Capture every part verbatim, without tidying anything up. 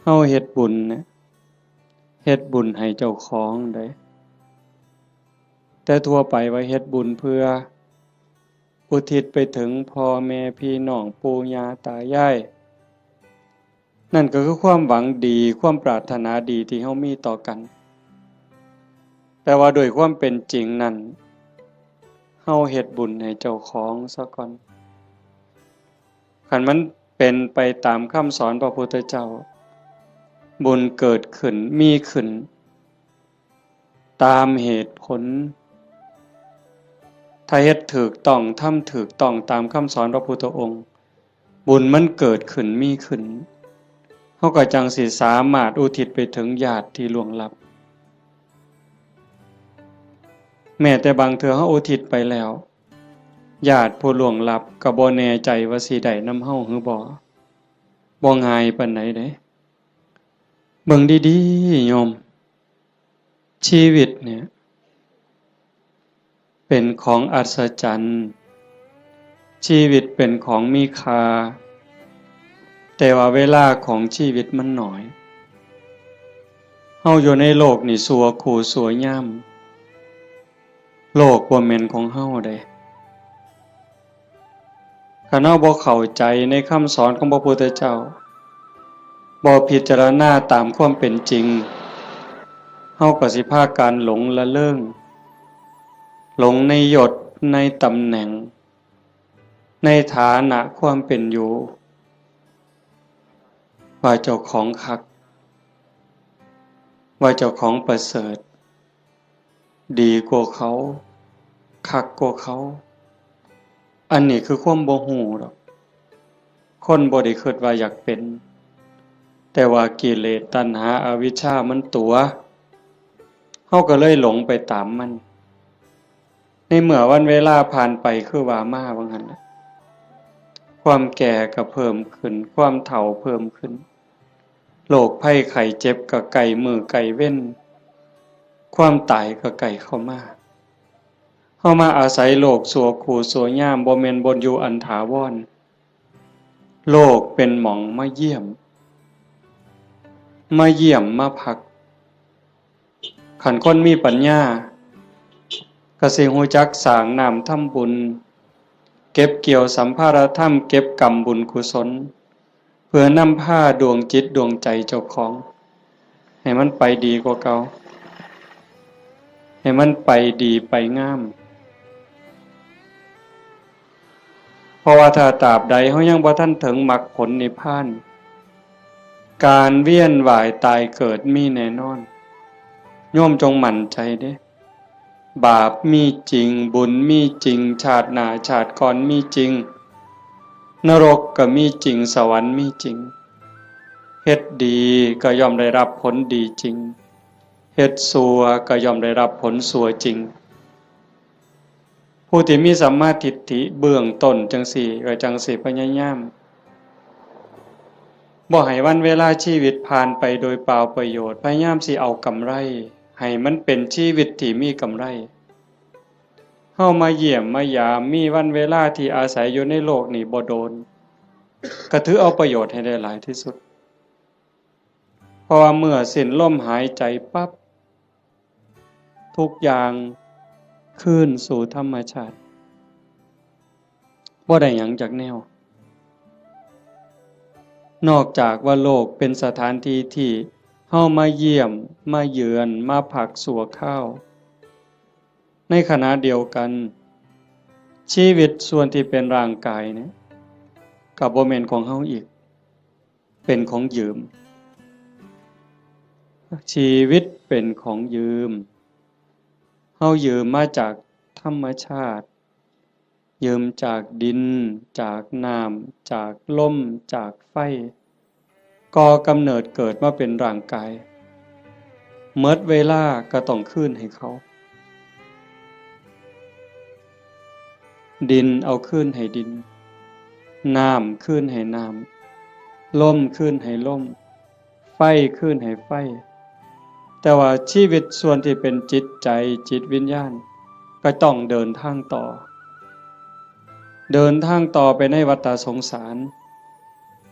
เฮาเฮ็ดบุญเนี่ย เฮ็ดบุญให้เจ้าของเด้ แต่ทั่วไปว่าเฮ็ดบุญเพื่ออุทิศไปถึงพ่อแม่พี่น้องปู่ย่าตายาย นั่นก็คือความหวังดี ความปรารถนาดีที่เฮามีต่อกัน แต่ว่าโดยความเป็นจริงนั้น เฮาเฮ็ดบุญให้เจ้าของซะก่อน คันมันเป็นไปตามคำสอนพระพุทธเจ้า บุญเกิดขึ้น มีขึ้น ตามเหตุผล ถ้าเฮ็ดถูกต้อง ทำถูกต้องตามคำสอนพระพุทธองค์ บุญมันเกิดขึ้น มีขึ้น เฮาก็จั่งสิสามารถอุทิศไปถึงญาติที่ล่วงลับ แม้แต่บางเทื่อเฮาอุทิศไปแล้ว ญาติผู้ล่วงลับก็บ่แน่ใจว่าสิได้นำเฮาหรือบ่ บ่ง่ายปานใดเด้ เบิ่งดีๆ โยม ชีวิตเนี่ย เป็นของอัศจรรย์ ชีวิตเป็นของมีค่า แต่ว่าเวลาของชีวิตมันน้อย เฮาอยู่ในโลกนี่ชั่วคู่ชั่วยาม โลกบ่แม่นของเฮาเด้ คันเฮาบ่เข้าใจในคำสอนของพระพุทธเจ้า บ่พิจารณาตามความเป็นจริง เฮาก็สิพากันหลงละเริง หลงในยศ ในตำแหน่ง ในฐานะความเป็นอยู่ ว่าเจ้าของคัก ว่าเจ้าของประเสริฐ ดีกว่าเขา คักกว่าเขา อันนี้คือความบ่ฮู้ดอก คนบ่ได้คิดว่าอยากเป็น แต่ว่ากิเลสตัณหาอวิชชามันตั๋ว เฮาก็เลยหลงไปตามมัน ในเมื่อวันเวลาผ่านไปคือว่ามาว่าหั่นน่ะ ความแก่ก็เพิ่มขึ้น ความเฒ่าเพิ่มขึ้น โรคภัยไข้เจ็บก็ใกล้มื้อใกล้เว็น ความตายก็ใกล้เข้ามา เฮามาอาศัยโลกชั่วคู่ชั่วยาม บ่แม่นบ่อนอยู่อันถาวร โลกเป็นหม่องมาเยี่ยม มาเยี่ยมมาพัก คันคนมีปัญญา ก็สิฮู้จักสร้างน้ำทำบุญ เก็บเกี่ยวสัมภาระธรรม เก็บกำบุญกุศล เพื่อนำพาดวงจิตดวงใจเจ้าของ ให้มันไปดีกว่าเก่า ให้มันไปดีไปงาม เพราะว่าถ้าตราบใดเฮายังบ่ทันถึงมรรคผลนิพพาน การเวียนว่ายตายเกิดมีแน่นอน โยมจงมั่นใจเด้ บาปมีจริง บุญมีจริง ชาติหน้าชาติก่อนมีจริง นรกก็มีจริง สวรรค์มีจริง เฮ็ดดีก็ย่อมได้รับผลดีจริง เฮ็ดชั่วก็ย่อมได้รับผลชั่วจริง ผู้ที่มีสัมมาทิฏฐิเบื้องต้นจั่งซี้ ก็จั่งสิพยายาม บ่ให้วันเวลาชีวิตผ่านไปโดยเปล่าประโยชน์ พยายามสิเอากำไร ให้มันเป็นชีวิตที่มีกำไร เฮามาเยี่ยมมายาม มีวันเวลาที่อาศัยอยู่ในโลกนี้บ่โดน ก็ถือเอาประโยชน์ให้ได้หลายที่สุด เพราะว่าเมื่อสิ้นลมหายใจปั๊บ ทุกอย่างคืนสู่ธรรมชาติ บ่ได้หยังจักแนว นอกจากว่าโลกเป็นสถานที่ที่เฮามาเยี่ยม มาเยือน มาพักชั่วคราว ในขณะเดียวกัน ชีวิตส่วนที่เป็นร่างกายเนี่ย ก็บ่แม่นของเฮาอีก เป็นของยืม ชีวิตเป็นของยืม เฮายืมมาจากธรรมชาติ ยืมจากดิน จากน้ำ จากลม จากไฟ ก่อกำเนิดเกิดมาเป็นร่างกาย หมดเวลาก็ต้องคืนให้เขา ดินเอาคืนให้ดิน น้ำคืนให้น้ำ ลมคืนให้ลม ไฟคืนให้ไฟ แต่ว่าชีวิตส่วนที่เป็นจิตใจ จิตวิญญาณ ก็ต้องเดินทางต่อ เดินทางต่อไปในวัฏสงสาร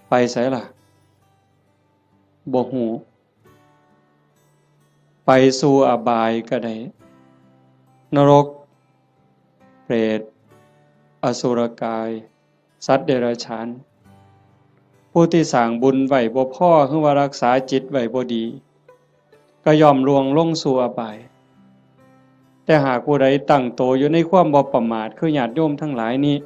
ไปไสล่ะ บ่ฮู้ ไปสู่อบายก็ได้ นรก เปรต อสุรกาย สัตว์เดรัจฉาน ผู้ที่สร้างบุญไว้บ่พอ หรือว่ารักษาจิตไว้บ่ดี ก็ย่อมล่วงลงสู่อบาย แต่หากผู้ใดตั้งโตอยู่ในความบ่ประมาท คือญาติโยมทั้งหลายนี้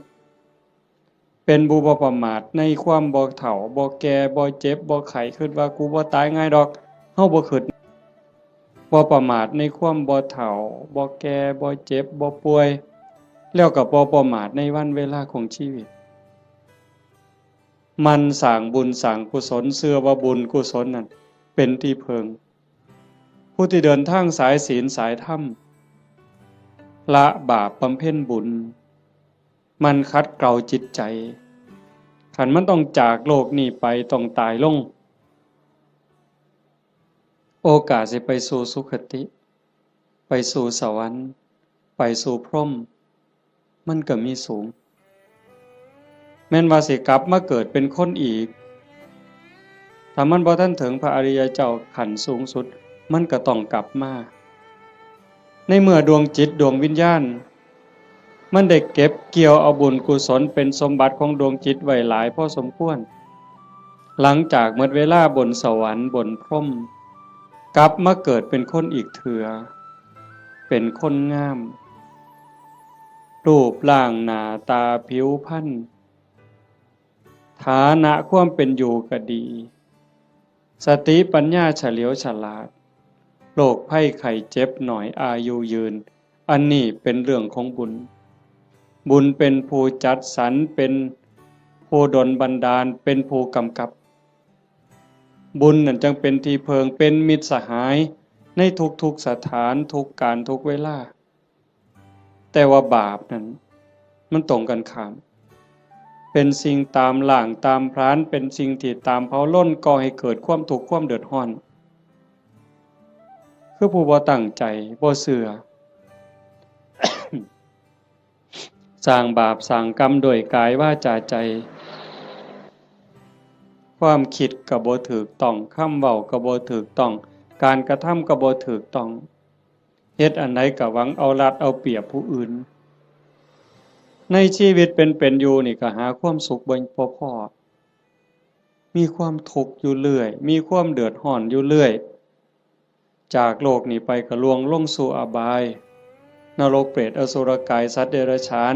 เป็นผู้บ่ประมาทในความบ่เฒ่า บ่แก่ บ่เจ็บ บ่ไข้ คิดว่ากูบ่ตายง่ายดอก เฮาบ่คิด บ่ประมาทในความบ่เฒ่า บ่แก่ บ่เจ็บ บ่ป่วย แล้วก็บ่ประมาทในวันเวลาของชีวิต หมั่นสร้างบุญสร้างกุศล เชื่อว่าบุญกุศลนั่นเป็นที่พึ่ง ผู้ที่เดินทางสายศีลสายธรรม ละบาปบำเพ็ญบุญ หมั่นขัดเกลาจิตใจ คันมันต้องจากโลกนี้ไป ต้องตายลง โอกาสสิไปสู่สุคติ ไปสู่สวรรค์ ไปสู่พรหม มันก็มีสูง แม่นว่าสิกลับมาเกิดเป็นคนอีก ถ้ามันบ่ทันถึงพระอริยเจ้าขั้นสูงสุด มันก็ต้องกลับมา ในเมื่อดวงจิตดวงวิญญาณ มันได้เก็บเกี่ยวเอาบุญกุศลเป็นสมบัติของดวงจิตไว้หลายพอสมควร หลังจากหมดเวลาบนสวรรค์บนพรหม กลับมาเกิดเป็นคนอีกเทื่อ เป็นคนงาม รูปร่างหน้าตาผิวพรรณ ฐานะความเป็นอยู่ก็ดี สติปัญญาเฉลียวฉลาด โรคภัยไข้เจ็บน้อย อายุยืน อันนี้เป็นเรื่องของบุญ บุญเป็นผู้จัดสรร เป็นผู้ดลบันดาล เป็นผู้กำกับ บุญนั่นจังเป็นที่เพิ่ง เป็นมิตรสหายในทุกๆสถาน ทุกการ ทุกเวลา แต่ว่าบาปนั่น มันตรงกันข้าม เป็นสิ่งตามล้างตามผลาญ เป็นสิ่งที่ตามเผาลน ก่อให้เกิดความทุกข์ความเดือดร้อน คือผู้บ่ตั้งใจ บ่เชื่อ สร้างบาปสร้างกรรมด้วยกายวาจาใจ ความคิดก็บ่ถูกต้อง คำเว้าก็บ่ถูกต้อง การกระทำก็บ่ถูกต้อง เฮ็ดอันใดก็หวังเอารัดเอาเปรียบผู้อื่น ในชีวิตเป็นเป็นอยู่นี่ก็หาความสุขบ่ บ่พ้อ มีความทุกข์อยู่เรื่อย มีความเดือดร้อนอยู่เรื่อย จากโลกนี้ไปก็ล่วงลงสู่อบาย นรกเปรตอสุรกายสัตว์เดรัจฉาน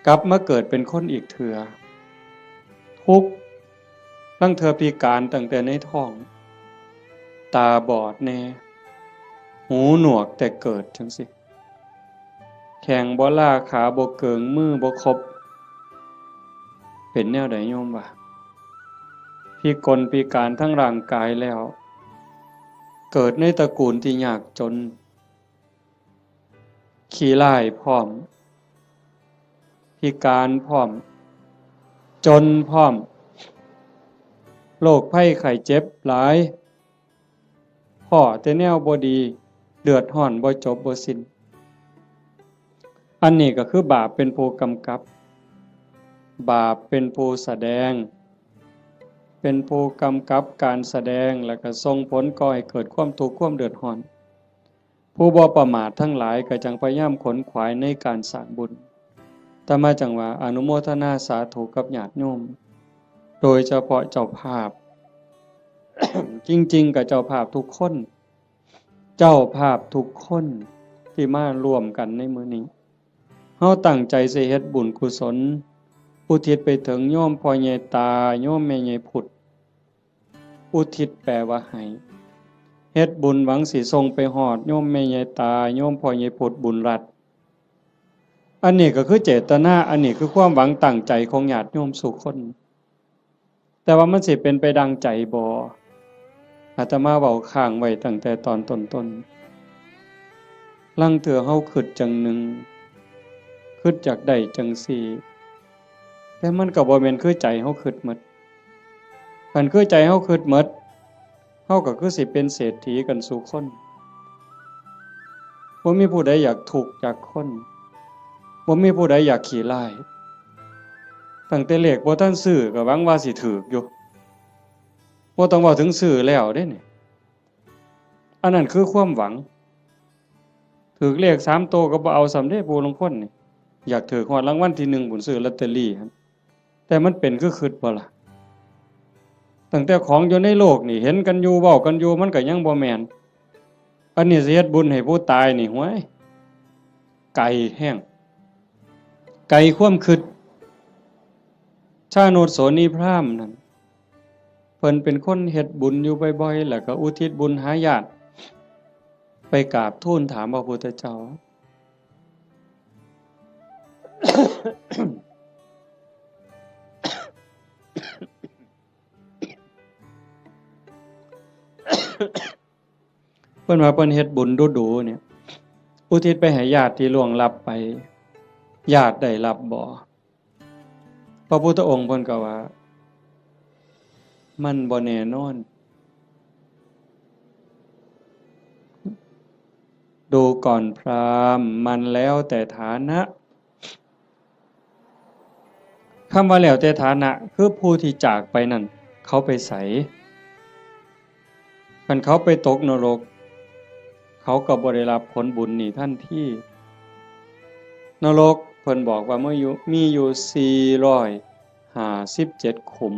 กลับมาเกิดเป็นคนอีกเทื่อ ทุกข์ ลางเทื่อพิการตั้งแต่ในท้อง ตาบอดแน่ หูหนวกแต่เกิดจั่งซี้ แข้งบ่ลา ขาบ่เกิง มือบ่ครบ เป็นแนวใดโยมวะ พิกลพิการทั้งร่างกายแล้ว เกิดในตระกูลที่ยากจน ขี้ร้ายพร้อม พิการพร้อม จนพร้อม โรคภัยไข้เจ็บหลาย พ้อแต่แนวบ่ดี เดือดร้อนบ่จบบ่สิ้น อันนี้ก็คือบาปเป็นผู้กำกับ บาปเป็นผู้แสดง เป็นผู้กำกับการแสดง แล้วก็ส่งผลก่อให้เกิดความทุกข์ความเดือดร้อน ผู้บ่ประมาททั้งหลายก็จังพยายามขนขวายในการสร้างบุญ อาตมาจังว่าอนุโมทนาสาธุกับญาติโยม โดยเฉพาะเจ้าภาพ จริงๆ ก็เจ้าภาพทุกคน เจ้าภาพทุกคนที่มาร่วมกันในมื้อนี้ เฮาตั้งใจสิเฮ็ดบุญกุศล อุทิศไปถึงโยมพ่อใหญ่ตา โยมแม่ใหญ่พุด อุทิศแปลว่าให้ เฮ็ดบุญหวังสิส่งไปฮอดโยมแม่ใหญ่ตา โยมพ่อใหญ่พุดบุญรัตน์ อันนี้ก็คือเจตนา อันนี้คือความหวังตั้งใจของญาติโยมสู่คน แต่ว่ามันสิเป็นไปดังใจบ่ อาตมาเว้าค้างไว้ตั้งแต่ตอนต้นๆ ลางเทื่อเฮาคิดจั่งหนึ่ง คิดอยากได้จั่งซี้ แต่มันก็บ่แม่นคือใจเฮาคิดหมด คันคือใจเฮาคิดหมด เฮาก็คือสิเป็นเศรษฐีกันสู่คน บ่มีผู้ใดอยากทุกข์จากคน บ่มีผู้ใดอยากขี้ร้าย ตั้งแต่เลขบ่ทันซื้อก็หวังว่าสิถูกอยู่ โอ บ่ต้องเว้าถึงซื้อแล้วเด้นี่ อันนั้นคือความหวัง ถืกเลขสามโตก็บ่เอาซ้ำเด้ ผู้ลางคนนี่ อยากถืกฮอดรางวัลที่หนึ่งพุ้น ซื้อลอตเตอรี่หั่น แต่มันเป็นคือคิดบ่ล่ะ ตั้งแต่ของอยู่ในโลกนี่ เห็นกันอยู่ เว้ากันอยู่ มันก็ยังบ่แม่น อันนี้สิเฮ็ดบุญให้ผู้ตายนี่ ห้วย ไกลแฮง ไกลความคิด ชาโนชโสนีพราหมณ์นั่น เพิ่นเป็นคนเฮ็ดบุญอยู่บ่อยๆ แล้วก็อุทิศบุญหาญาติ ไปกราบทูลถามพระพุทธเจ้า เพิ่นว่าเพิ่นเฮ็ดบุญดูๆ เนี่ย อุทิศไปให้ญาติที่ล่วงลับไป ญาติได้รับบ่ พระพุทธองค์เพิ่นก็ว่า มันบ่แน่นอน ดูก่อนพราหมณ์ มันแล้วแต่ฐานะ คำว่าแล้วแต่ฐานะ คือผู้ที่จากไปนั่น เขาไปไส คันเขาไปตกนรก เขาก็บ่ได้รับผลบุญนี่ทันที นรกเพิ่นบอกว่ามีอยู่ มีอยู่สี่ร้อยห้าสิบเจ็ดขุม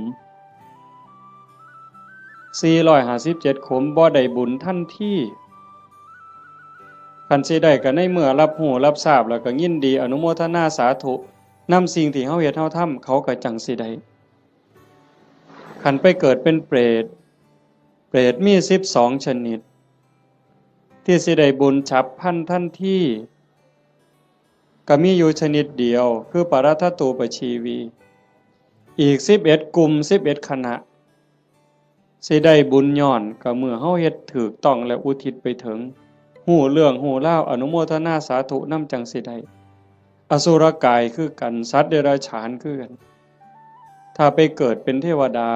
สี่ร้อยห้าสิบเจ็ดขุม บ่ได้บุญทันที คันสิได้ก็ในเมื่อรับรู้รับทราบแล้วก็ยินดีอนุโมทนาสาธุนำสิ่งที่เฮาเฮ็ดเฮาทำ เขาก็จั่งสิได้ คันไปเกิดเป็นเปรต เปรตมีสิบสองชนิด ที่สิได้บุญฉับพลันทันที ก็มีอยู่ชนิดเดียว คือปรัตถตูปชีวี อีกสิบเอ็ดกลุ่ม สิบเอ็ดคณะ สิได้บุญย้อนก็เมื่อเฮาเฮ็ดถูกต้องและอุทิศไปถึง ฮู้เรื่องฮู้ราว อนุโมทนาสาธุนำจั่งสิได้ อสุรกายคือกัน สัตว์เดรัจฉานคือกัน ถ้าไปเกิดเป็นเทวดา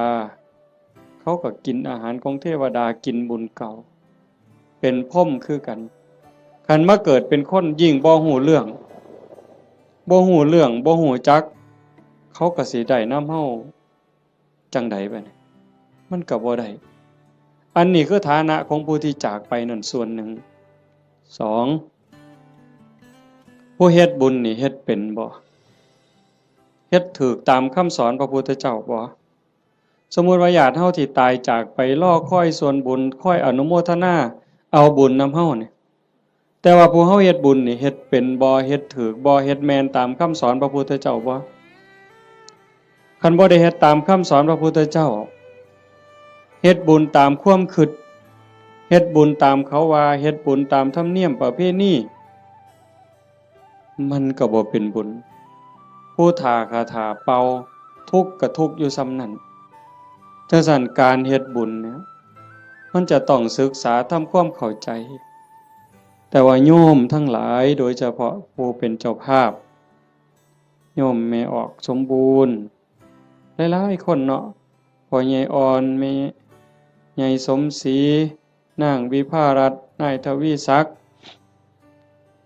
เขาก็กินอาหารของเทวดา กินบุญเก่า เป็นพรหมคือกัน คันมาเกิดเป็นคนยิ่งบ่ฮู้เรื่อง บ่ฮู้เรื่อง บ่ฮู้จัก เขาก็สิได้นำเฮาจั่งใดบัดนี้ มันก็บ่ได้ อันนี้คือฐานะของผู้ที่จากไปนั่นส่วนหนึ่ง สอง ผู้เฮ็ดบุญนี่เฮ็ดเป็นบ่ เฮ็ดถูกตามคำสอนพระพุทธเจ้าบ่ สมมุติว่าญาติเฮาที่ตายจากไปรอคอยส่วนบุญ คอยอนุโมทนาเอาบุญนำเฮานี่ แต่ว่าผู้เฮาเฮ็ดบุญนี่เฮ็ดเป็นบ่ เฮ็ดถูกบ่ เฮ็ดแม่นตามคำสอนพระพุทธเจ้าบ่ คันบ่ได้เฮ็ดตามคำสอนพระพุทธเจ้า เฮ็ดบุญตามความคิด เฮ็ดบุญตามเขาว่า เฮ็ดบุญตามธรรมเนียมประเพณี มันก็บ่เป็นบุญ ผู้ถ้าคาถาเป่า ทุกข์ก็ทุกข์อยู่ส่ำนั้น จั่งซั้นการเฮ็ดบุญเนี่ย มันจะต้องศึกษาทำความเข้าใจ แต่ว่าโยมทั้งหลาย โดยเฉพาะผู้เป็นเจ้าภาพ โยมแม่ออกสมบูรณ์ หลายๆคนเนาะ พ่อใหญ่อ่อน แม่ใหญ่สมศรี นางวิภารัตน์ นายทวีศักดิ์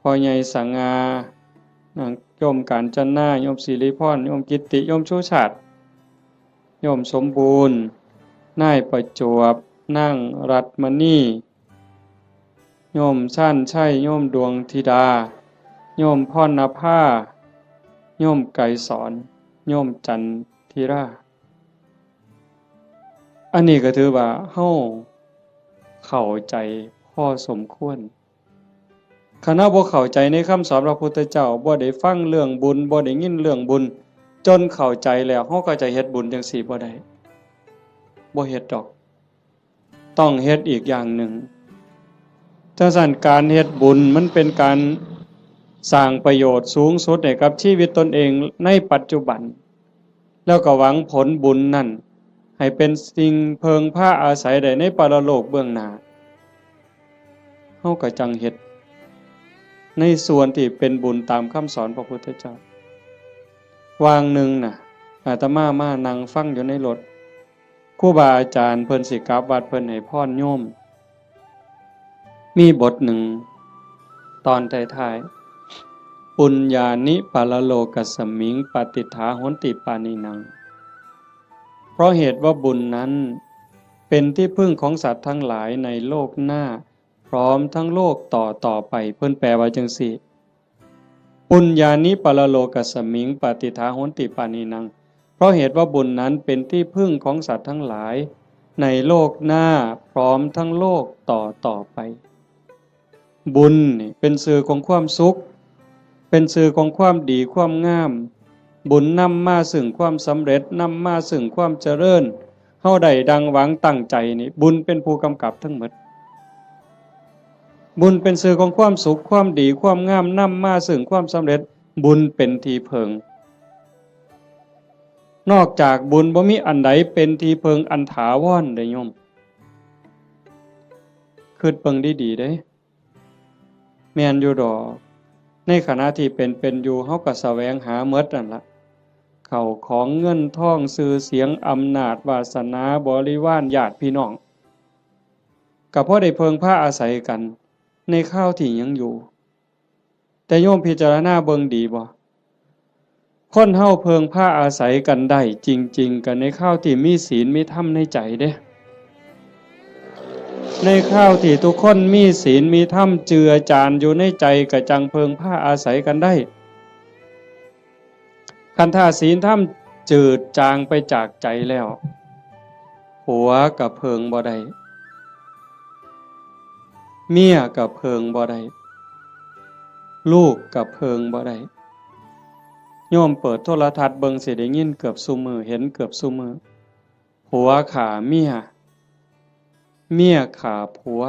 พ่อใหญ่สง่า นางโยมกาญจนา โยมสิริพร โยมกิตติ โยมชูชาติ โยมสมบูรณ์ นายประจวบ นางรัตน์มณี โยมชาญชัย โยมดวงธิดา โยมพรณภา โยมไกรสอน โยมจันทิรา อันนี้ก็ถือว่าเฮาเข้าใจพอสมควร คันเฮาบ่เข้าใจในคำสอนพระพุทธเจ้า บ่ได้ฟังเรื่องบุญ บ่ได้ยินเรื่องบุญ จนเข้าใจแล้ว เฮาก็จะเฮ็ดบุญจั่งซี้บ่ได้ บ่เฮ็ดดอก ต้องเฮ็ดอีกอย่างหนึ่ง จั่งซั้นการเฮ็ดบุญมันเป็นการสร้างประโยชน์สูงสุดให้กับชีวิตตนเองในปัจจุบัน แล้วก็หวังผลบุญนั่นให้เป็นสิ่งเพิ่งพาอาศัยได้ในปรโลกเบื้องหน้า เฮาก็จั่งเฮ็ดในส่วนที่เป็นบุญตามคำสอนพระพุทธเจ้า วางหนึ่งน่ะ อาตมามานั่งฟังอยู่ในรถ ครูบาอาจารย์เพิ่นสิกลับวัด เพิ่นให้พรโยม มีบทหนึ่ง ตอนท้ายๆ ปุญญานิปรโลกัสมิง ปาติฏฐาโหนติปาณินัง เพราะเหตุว่าบุญนั้น เป็นที่พึ่งของสัตว์ทั้งหลายในโลกหน้า พร้อมทั้งโลกต่อต่อไป เพิ่นแปลว่าจั่งซี้ ปุญญานิปรโลกัสมิง ปฏิฏฐาโหนติปาณีนัง เพราะเหตุว่าบุญนั้นเป็นที่พึ่งของสัตว์ทั้งหลาย ในโลกหน้าพร้อมทั้งโลกต่อต่อไป บุญนี่เป็นชื่อของความสุข เป็นชื่อของความดีความงาม บุญนำมาซึ่งความสำเร็จ นำมาซึ่งความเจริญ เฮาได้ดังหวังตั้งใจนี่ บุญเป็นผู้กำกับทั้งหมด บุญเป็นชื่อของความสุข ความดี ความงาม นำมาซึ่งความสำเร็จ บุญเป็นที่เพิ่ง นอกจากบุญบ่มีอันใดเป็นที่เพิ่งอันถาวรเด้โยม คิดเบิ่งดีๆเด้ แม่นอยู่ดอก ในขณะที่เป็นเป็นอยู่ เฮาก็แสวงหาหมดนั่นละ เข้าของเงินทอง ชื่อเสียง อำนาจ วาสนา บริวาร ญาติพี่น้อง ก็พอได้เพิ่งพาอาศัยกัน ในคราวที่ยังอยู่ แต่โยมพิจารณาเบิ่งดีบ่ คนเฮาเพิ่งพาอาศัยกันได้จริงๆ ก็ในคราวที่มีศีลมีธรรมในใจเด้ ในคราวที่ทุกคนมีศีลมีธรรมเจือจานอยู่ในใจ ก็จั่งเพิ่งพาอาศัยกันได้ คันถ้าศีลธรรมจืดจางไปจากใจแล้ว ผัวก็เพิ่งบ่ได้ เมียก็เพิ่งบ่ได้ ลูกก็เพิ่งบ่ได้ โยมเปิดโทรทัศน์เบิ่งสิได้ยินเกือบซุมื้อ เห็นเกือบซุมื้อ ผัวฆ่าเมีย เมียฆ่าผัว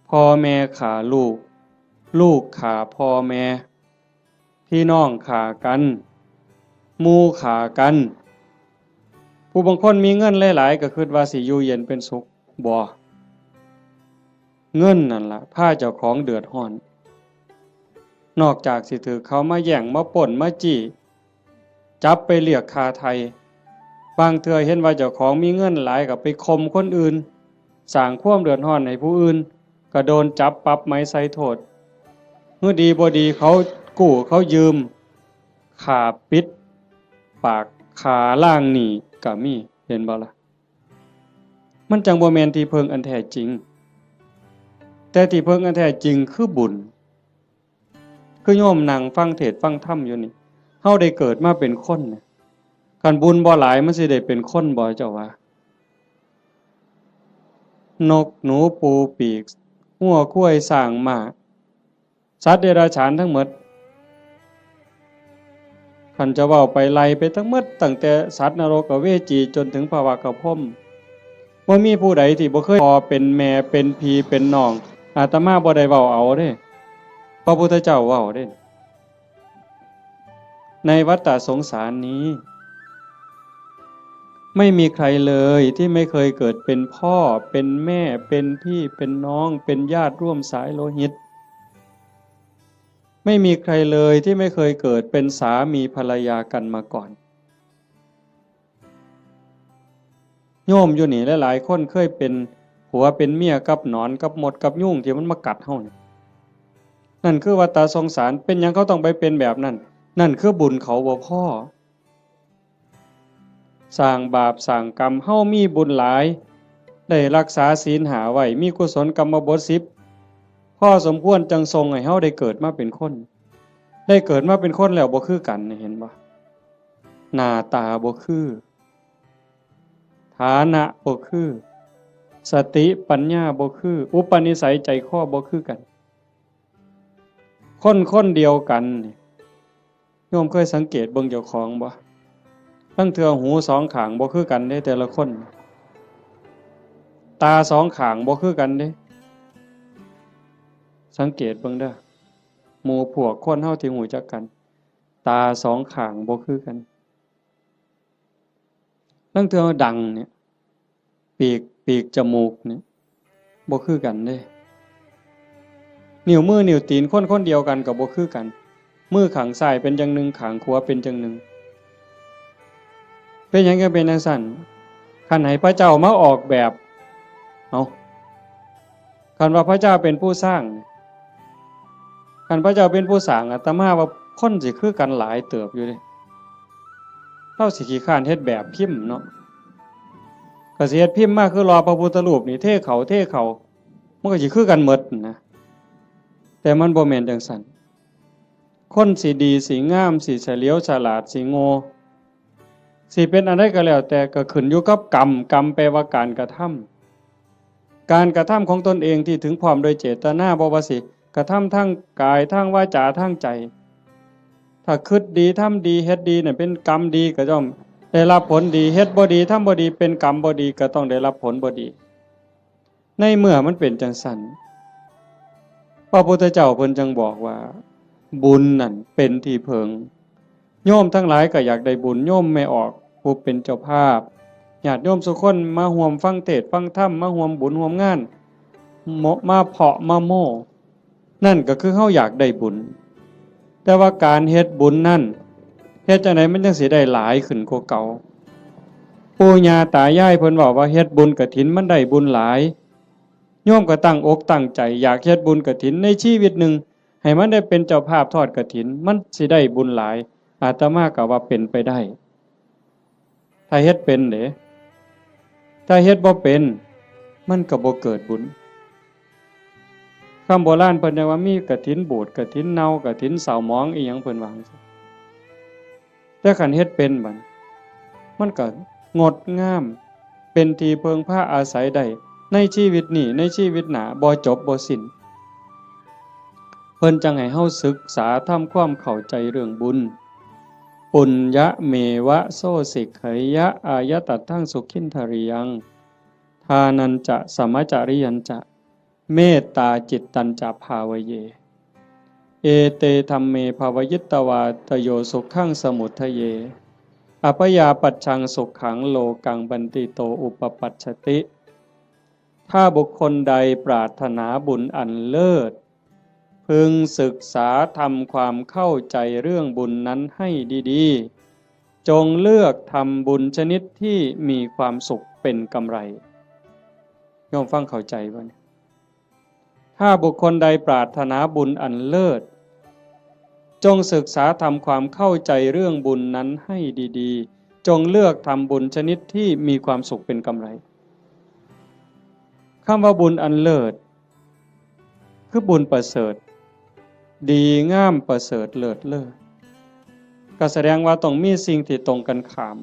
พ่อแม่ฆ่าลูก ลูกฆ่าพ่อแม่ พี่น้องฆ่ากัน หมู่ฆ่ากัน ผู้บางคนมีเงินหลายๆ ก็คิดว่าสิอยู่เย็นเป็นสุข บ่ เงินนั่นล่ะพาเจ้าของเดือดร้อน นอกจากสิถืกเขามาแย่ง มาปล้น มาจี้ จับไปเรียกค่าไถ่ บางเทื่อเห็นว่าเจ้าของมีเงินหลายก็ไปข่มคนอื่น สร้างความเดือดร้อนให้ผู้อื่น ก็โดนจับปรับใหม่ใส่โทษ เมื่อดีบ่ดีเขากู้เขายืม ฆ่าปิดปาก ฆ่าล้างหนี้ก็มี เห็นบ่ล่ะ มันจั่งบ่แม่นที่เพิ่งอันแท้จริง แต่ที่เพิ่งอันแท้จริงคือบุญ คือโยมนั่งฟังเทศน์ฟังธรรมอยู่นี่ เฮาได้เกิดมาเป็นคนเนี่ย คันบุญบ่หลายมันสิได้เป็นคนบ่เจ้าว่า นกหนูปูปีก งัวควายช้างม้า สัตว์เดรัจฉานทั้งหมด คันจะเว้าไปไล่ไปทั้งหมด ตั้งแต่สัตว์นรกอเวจีจนถึงพระวักกะพรหม บ่มีผู้ใดที่บ่เคยพ่อเป็นแม่เป็นพี่เป็นน้อง อาตมาบ่ได้เว้าเอาเด้ พระพุทธเจ้าเว้าเด้ ในวัฏฏะสงสารนี้ ไม่มีใครเลยที่ไม่เคยเกิดเป็นพ่อ เป็นแม่ เป็นพี่ เป็นน้อง เป็นญาติร่วมสายโลหิต ไม่มีใครเลยที่ไม่เคยเกิดเป็นสามีภรรยากันมาก่อน โยมอยู่นี่หลายๆคนเคยเป็นผัวเป็นเมียกับหนอนกับมดกับยุงที่มันมากัดเฮานี่ นั่นคือวัฏฏะสงสาร เป็นหยังเขาต้องไปเป็นแบบนั้น นั่นคือบุญเขาบ่พอ สร้างบาปสร้างกรรม เฮามีบุญหลาย ได้รักษาศีลห้าไว้ มีกุศลกรรมบทสิบ พอสมควรจั่งส่งให้เฮาได้เกิดมาเป็นคน ได้เกิดมาเป็นคนแล้วบ่คือกันนี่ เห็นบ่ หน้าตาบ่คือ ฐานะบ่คือ สติปัญญาบ่คือ อุปนิสัยใจคอบ่คือกัน คนคนเดียวกันนี่ โยมเคยสังเกตเบิ่งเจ้าของบ่ ลางเทื่อหูสองข้างบ่คือกันเด้ แต่ละคน ตาสองข้างบ่คือกันเด้ สังเกตเบิ่งเด้อ หมู่พวกคนเฮาที่รู้จักกัน ตาสองข้างบ่คือกัน ลางเทื่อดังเนี่ย ปีก ปีกจมูกเนี่ย บ่คือกันเด้ นิ้วมือนิ้วตีนคนคนเดียวกันก็บ่คือกัน มือข้างซ้ายเป็นจั่งหนึ่ง ข้างขวาเป็นจั่งหนึ่ง เป็นหยังจั่งเป็นจั่งซั้น คันให้พระเจ้ามาออกแบบ เอ้า คันว่าพระเจ้าเป็นผู้สร้าง คันพระเจ้าเป็นผู้สร้าง อาตมาว่าคนสิคือกันหลายเติบอยู่เด้ ลาวสิขี้คร้านเฮ็ดแบบพิมพ์เนาะ ก็สิเฮ็ดพิมพ์มาคือหล่อพระพุทธรูปนี่ เทเข้า เทเข้า มันก็สิคือกันหมดนะ แต่มันบ่แม่นจั่งซั้น คนสิดี สิงาม สิเฉลียวฉลาด สิโง่ สิเป็นอันใดก็แล้วแต่ ก็ขึ้นอยู่กับกรรม กรรมแปลว่าการกระทำ การกระทำของตนเองที่ถึงพร้อมโดยเจตนา บ่ว่าสิกระทำทางกาย ทางวาจา ทางใจ ถ้าคิดดี ทำดี เฮ็ดดีเนี่ยเป็นกรรมดี ก็ย่อมได้รับผลดี เฮ็ดบ่ดี ทำบ่ดี เป็นกรรมบ่ดี ก็ต้องได้รับผลบ่ดี ในเมื่อมันเป็นจั่งซั้น พระพุทธเจ้าเพิ่นจั่งบอกว่า บุญนั่นเป็นที่เพิง โยมทั้งหลายก็อยากได้บุญ โยมแม่ออกผู้เป็นเจ้าภาพ ญาติโยมสุคนมาร่วมฟังเทศน์ฟังธรรม มาร่วมบุญร่วมงาน โม- มาเพาะมาโม้ นั่นก็คือเฮาอยากได้บุญ แต่ว่าการเฮ็ดบุญนั่น เฮ็ดจั่งใดมันจั่งสิได้หลายขึ้นกว่าเก่า ปู่ย่าตายายเพิ่นเว้าว่าเฮ็ดบุญกฐินมันได้บุญหลาย โยมก็ตั้งอกตั้งใจอยากเฮ็ดบุญกฐินในชีวิตหนึ่ง ให้มันได้เป็นเจ้าภาพทอดกฐิน มันสิได้บุญหลาย อาตมาก็ว่าเป็นไปได้ ถ้าเฮ็ดเป็นเด้ ถ้าเฮ็ดบ่เป็น มันก็บ่เกิดบุญ คำโบราณเพิ่นเรียกว่ามีกฐินบูด กฐินเน่า กฐินเศร้าหมอง อีหยังเพิ่นว่าจั่งซี้ แต่คันเฮ็ดเป็นบัด มันก็งดงาม เป็นที่เพิ่งพาอาศัยได้ ในชีวิตนี้ ในชีวิตหน้า บ่จบบ่สิ้น เพิ่นจั่งให้เฮาศึกษาทำความเข้าใจเรื่องบุญ ปุญญะเมวะโสสิกขยะ อายะตัตถังสุขินทริยัง ทานัญจะ สมะจริยัญจะ เมตตาจิตตัญจะ ภาวะเย เอเตธัมเม ภาวะยิตวา ตโยสุขังสมุททะเย อัพยาปัชชังสุขัง โลกังบันติโต อุปปัชชติ ถ้าบุคคลใดปรารถนาบุญอันเลิศ พึงศึกษาทำความเข้าใจเรื่องบุญนั้นให้ดีๆ จงเลือกทำบุญชนิดที่มีความสุขเป็นกำไร โยมฟังเข้าใจบ่เนี่ย ถ้าบุคคลใดปรารถนาบุญอันเลิศ จงศึกษาทำความเข้าใจเรื่องบุญนั้นให้ดีๆ จงเลือกทำบุญชนิดที่มีความสุขเป็นกำไร คำว่าบุญอันเลิศ คือบุญประเสริฐ ดีงามประเสริฐเลิศเลอ ก็แสดงว่าต้องมีสิ่งที่ตรงกันข้าม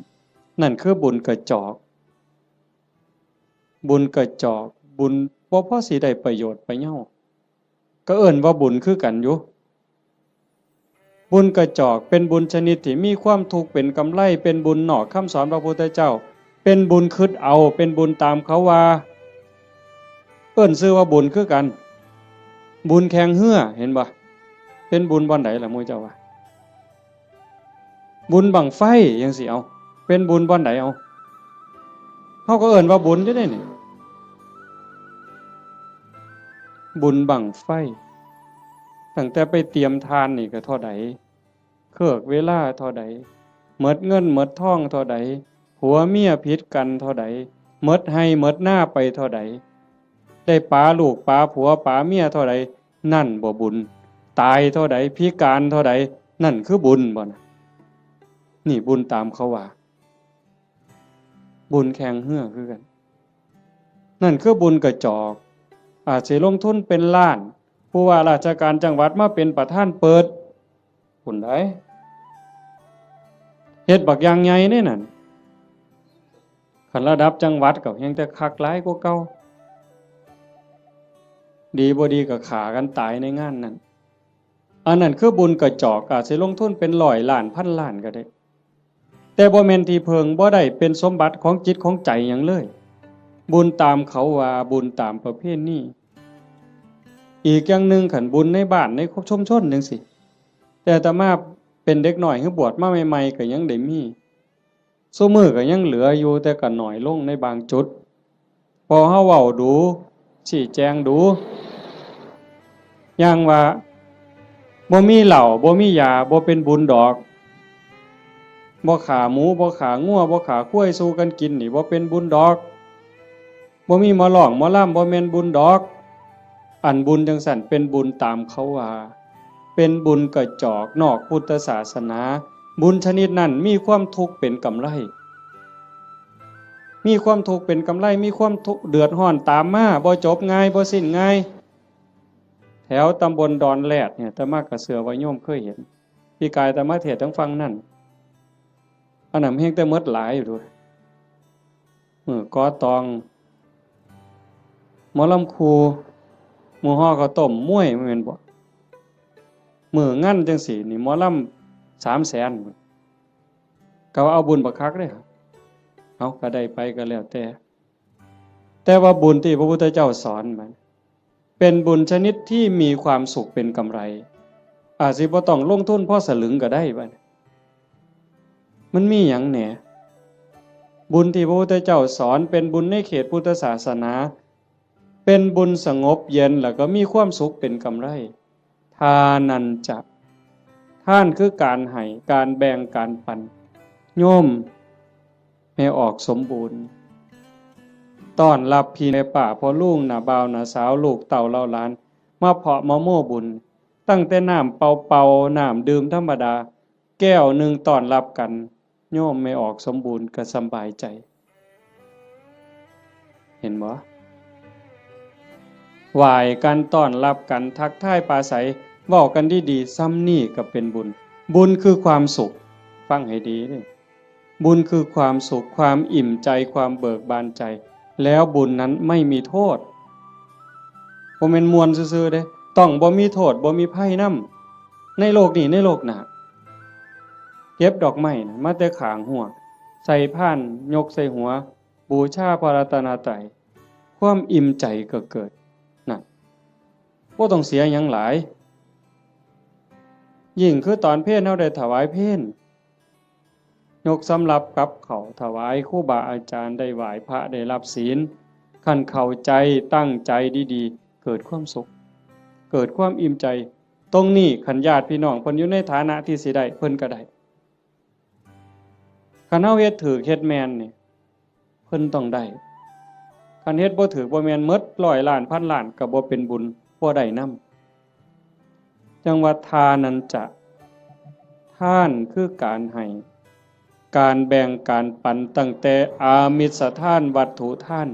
นั่นคือบุญกระจอก บุญกระจอก บุญบ่พอสิได้ประโยชน์ประเยา ก็เอิ้นว่าบุญคือกันอยู่ บุญกระจอกเป็นบุญชนิดที่มีความทุกข์เป็นกำไร เป็นบุญนอกคำสอนพระพุทธเจ้า เป็นบุญคิดเอา เป็นบุญตามเขาว่า เอิ้นชื่อว่าบุญคือกัน บุญแข่งเฮือ เห็นบ่ เป็นบุญบ่อนใดล่ะหมู่เจ้าว่า บุญบั้งไฟจั่งซี้ เอา เป็นบุญบ่อนใด เอา เฮาก็เอิ้นว่าบุญอยู่เด้นี่ บุญบั้งไฟ ตั้งแต่ไปเตรียมถ่านนี่ก็เท่าใด เคิกเวลาเท่าใด หมดเงินหมดทองเท่าใด ผัวเมียผิดกันเท่าใด หมดไฮ่หมดนาไปเท่าใด ได้ป๋าลูกป๋าผัวป๋าเมียเท่าใด นั่นบ่บุญ ตายเท่าใด พิการเท่าใด นั่นคือบุญบ่นะ นี่บุญตามเขาว่า บุญแข่งเฮือคือกัน นั่นคือบุญกระจอก อาจสิลงทุนเป็นล้าน ผู้ว่าราชการจังหวัดมาเป็นประธานเปิด พุ้นใด๋ เฮ็ดบักอย่างใหญ่เด้นั่น คันระดับจังหวัดก็แฮ่งแต่คักหลายกว่าเก่า ดีบ่ดีก็ฆ่ากันตายในงานนั่น อันนั้นคือบุญกระจอก อาจสิลงทุนเป็นร้อยล้านพันล้านก็ได้ แต่บ่แม่นที่เพิ่ง บ่ได้เป็นสมบัติของจิตของใจหยังเลย บุญตามเขาว่า บุญตามประเพณี อีกอย่างหนึ่ง คันบุญในบ้านในชุมชนจั่งซี้ แต่อาตมาเป็นเด็กน้อย คือบวชมาใหม่ๆ ก็ยังได้มี ซุมื้อก็ยังเหลืออยู่ แต่ก็น้อยลงในบางจุด พอเฮาเว้าดู๋ ชี้แจงดู๋ อย่างว่า บ่มีเหล้า บ่มียา บ่เป็นบุญดอก บ่ฆ่าหมู บ่ฆ่างัว บ่ฆ่าควายสู่กันกินนี่ บ่เป็นบุญดอก บ่มีหมอร้องหมอลำ บ่แม่นบุญดอก อันบุญจั่งซั้นเป็นบุญตามเขาว่า เป็นบุญกระจอกนอกพุทธศาสนา บุญชนิดนั้นมีความทุกข์เป็นกำไร มีความทุกข์เป็นกำไร มีความทุกข์เดือดร้อนตามมา บ่จบง่าย บ่สิ้นง่าย แถวตำบลดอนแรดเนี่ย อาตมาก็เชื่อว่าโยมเคยเห็น ปีกายอาตมาเทศน์ทางฝั่งนั่น อันนั้นแฮงแต่หมดหลายอยู่เด้อ มื้อก่อตอง หมอลำครู มื้อห่อข้าวต้ม มวย แม่นบ่ มื้องานจั่งซี้นี่ หมอลำสามแสน ก็ว่าเอาบุญบักคักเด้ เอา ก็ได้ไปก็แล้วแต่ แต่ว่าบุญที่พระพุทธเจ้าสอนมัน เป็นบุญชนิดที่มีความสุขเป็นกำไร อาจสิบ่ต้องลงทุนพอสลึงก็ได้บัดนี้ มันมีหยังแหน่ บุญที่พระพุทธเจ้าสอนเป็นบุญในเขตพุทธศาสนา เป็นบุญสงบเย็นแล้วก็มีความสุขเป็นกำไร ทานัญจะ ทานคือการให้ การแบ่ง การปัน โยมแม่ออกสมบูรณ์ ต้อนรับพี่แม่ป้าพ่อลุงน้าบ่าวน้าสาว ลูกเต้าเหล่าหลาน มาเพาะมาโม้บุญ ตั้งแต่น้ำเปล่าๆ น้ำดื่มธรรมดา แก้วหนึ่งต้อนรับกัน โยมแม่ออกสมบูรณ์ก็สำบายใจ เห็นบ่ ไหว้กัน ต้อนรับกัน ทักทายปราศรัย เว้ากันดีๆ ส่ำนี้ก็เป็นบุญ บุญคือความสุข ฟังให้ดีเด้อ บุญคือความสุข ความอิ่มใจ ความเบิกบานใจ แล้วบุญนั้นไม่มีโทษ บ่แม่นม่วนซื่อๆเด้ ต้องบ่มีโทษ บ่มีภัยนำ ในโลกนี้ ในโลกหน้า เก็บดอกไม้นะ มาแต่ข้างฮั้ว ใส่พาน ยกใส่หัว บูชาพระรัตนตรัย ความอิ่มใจก็เกิด นั่น บ่ต้องเสียหยังหลาย ยิ่งคือตอนเพลเฮาได้ถวายเพล ยกสำรับกับข้าวถวายครูบาอาจารย์ ได้ไหว้พระ ได้รับศีล คันเข้าใจ ตั้งใจดีๆ เกิดความสุข เกิดความอิ่มใจ ตรงนี้คันญาติพี่น้องเพิ่นอยู่ในฐานะที่สิได้ เพิ่นก็ได้ คันเฮาเฮ็ดถูก เฮ็ดแม่นนี่ เพิ่นต้องได้ คันเฮ็ดบ่ถูกบ่แม่น หมดร้อยล้าน พันล้าน ก็บ่เป็นบุญ บ่ได้นำ จั่งว่าทานัญจะ ทานคือการให้ การแบ่ง การปัน ตั้งแต่อามิสทาน วัตถุทาน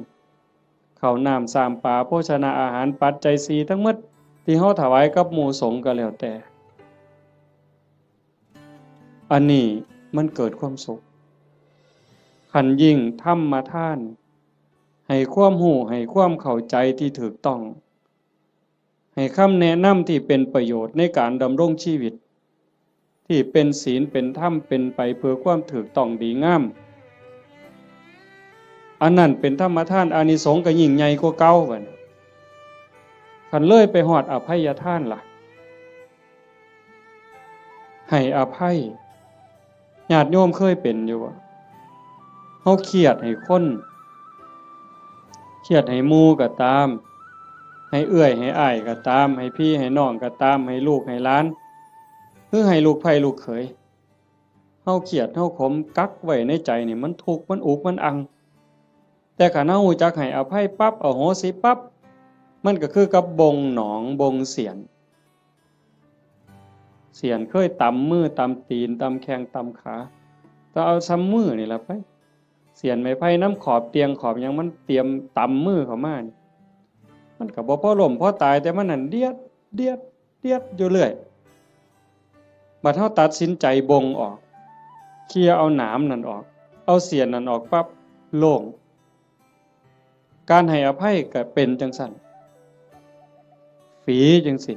ข้าวน้ำ ซ้ำปลา โภชนาอาหาร ปัจจัยสี่ทั้งหมด ที่เฮาถวายกับหมู่สงฆ์ก็แล้วแต่ อันนี้มันเกิดความสุข คันยิ่งธรรมทาน ให้ความรู้ ให้ความเข้าใจที่ถูกต้อง ให้คำแนะนำที่เป็นประโยชน์ในการดำรงชีวิต ที่เป็นศีล เป็นธรรม เป็นไปเพื่อความถูกต้องดีงาม อันนั้นเป็นธรรมทาน อานิสงส์ก็ยิ่งใหญ่กว่าเก่าบัดนี้ คันเลยไปฮอดอภัยทานล่ะ ให้อภัย ญาติโยมเคยเป็นอยู่บ่ เฮาเครียดให้คน เครียดให้หมู่ก็ตาม ให้เอื้อยให้อ้ายก็ตาม ให้พี่ให้น้องก็ตาม ให้ลูกให้หลาน หรือให้ลูกใผลูกเขย เฮาเครียด เฮาขม กักไว้ในใจนี่ มันทุกข์ มันอุก มันอัง แต่คันเฮารู้จักให้อภัยปั๊บ อโหสิปั๊บ มันก็คือกับบ่งหนอง บ่งเสี้ยน เสี้ยนเคยตำมือ ตำตีน ตำแข้ง ตำขา ก็เอาส่ำมือนี่ล่ะไป เสี้ยนไม้ไผ่นำขอบเตียงขอบหยัง มันเตรียมตำมือเข้ามานี่ มันก็บ่พอล้มพอตาย แต่มันนั่นเดียด เดียด เดียดอยู่เรื่อย บัดเฮาตัดสินใจบ่งออก เคลียเอาหนามนั่นออก เอาเสี้ยนนั่นออกปั๊บ โล่ง การให้อภัยก็เป็นจั่งซั้น ฝีจั่งซี้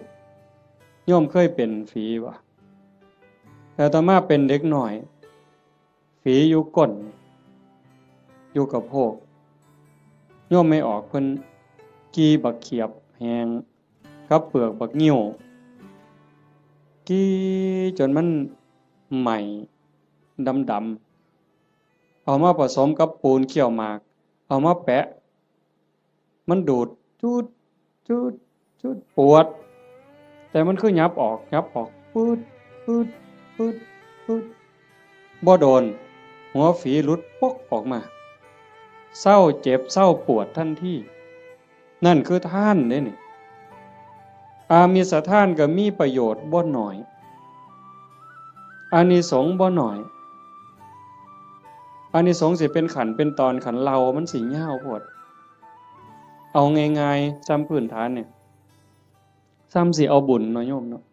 โยมเคยเป็นฝีบ่ แต่อาตมาเป็นเด็กน้อย ฝีอยู่ก้น อยู่กะโพก โยมแม่ออกเพิ่นขี่บักเขียบแห้ง กับเปลือกบักงิ้ว ขี่จนมันไหม้ดำๆ เอามาผสมกับปูนเคี่ยวหมาก เอามาแปะ มันดูด จูด จูด จูด ปวด แต่มันคือหยับออก หยับออก ปืด ปืด ปืด ปืด บ่โดน หัวฝีหลุดปกออกมา เซาเจ็บ เซาปวดทันที นั่นคือทานเด้นี่ อามิสทานก็มีประโยชน์บ่น้อย อานิสงส์บ่น้อย อานิสงส์สิเป็นขั้นเป็นตอน คันเล่ามันสิยาวโพด เอาง่ายๆ ส่ำพื้นฐานเนี่ย ส่ำสิเอาบุญเนาะโยมเนาะ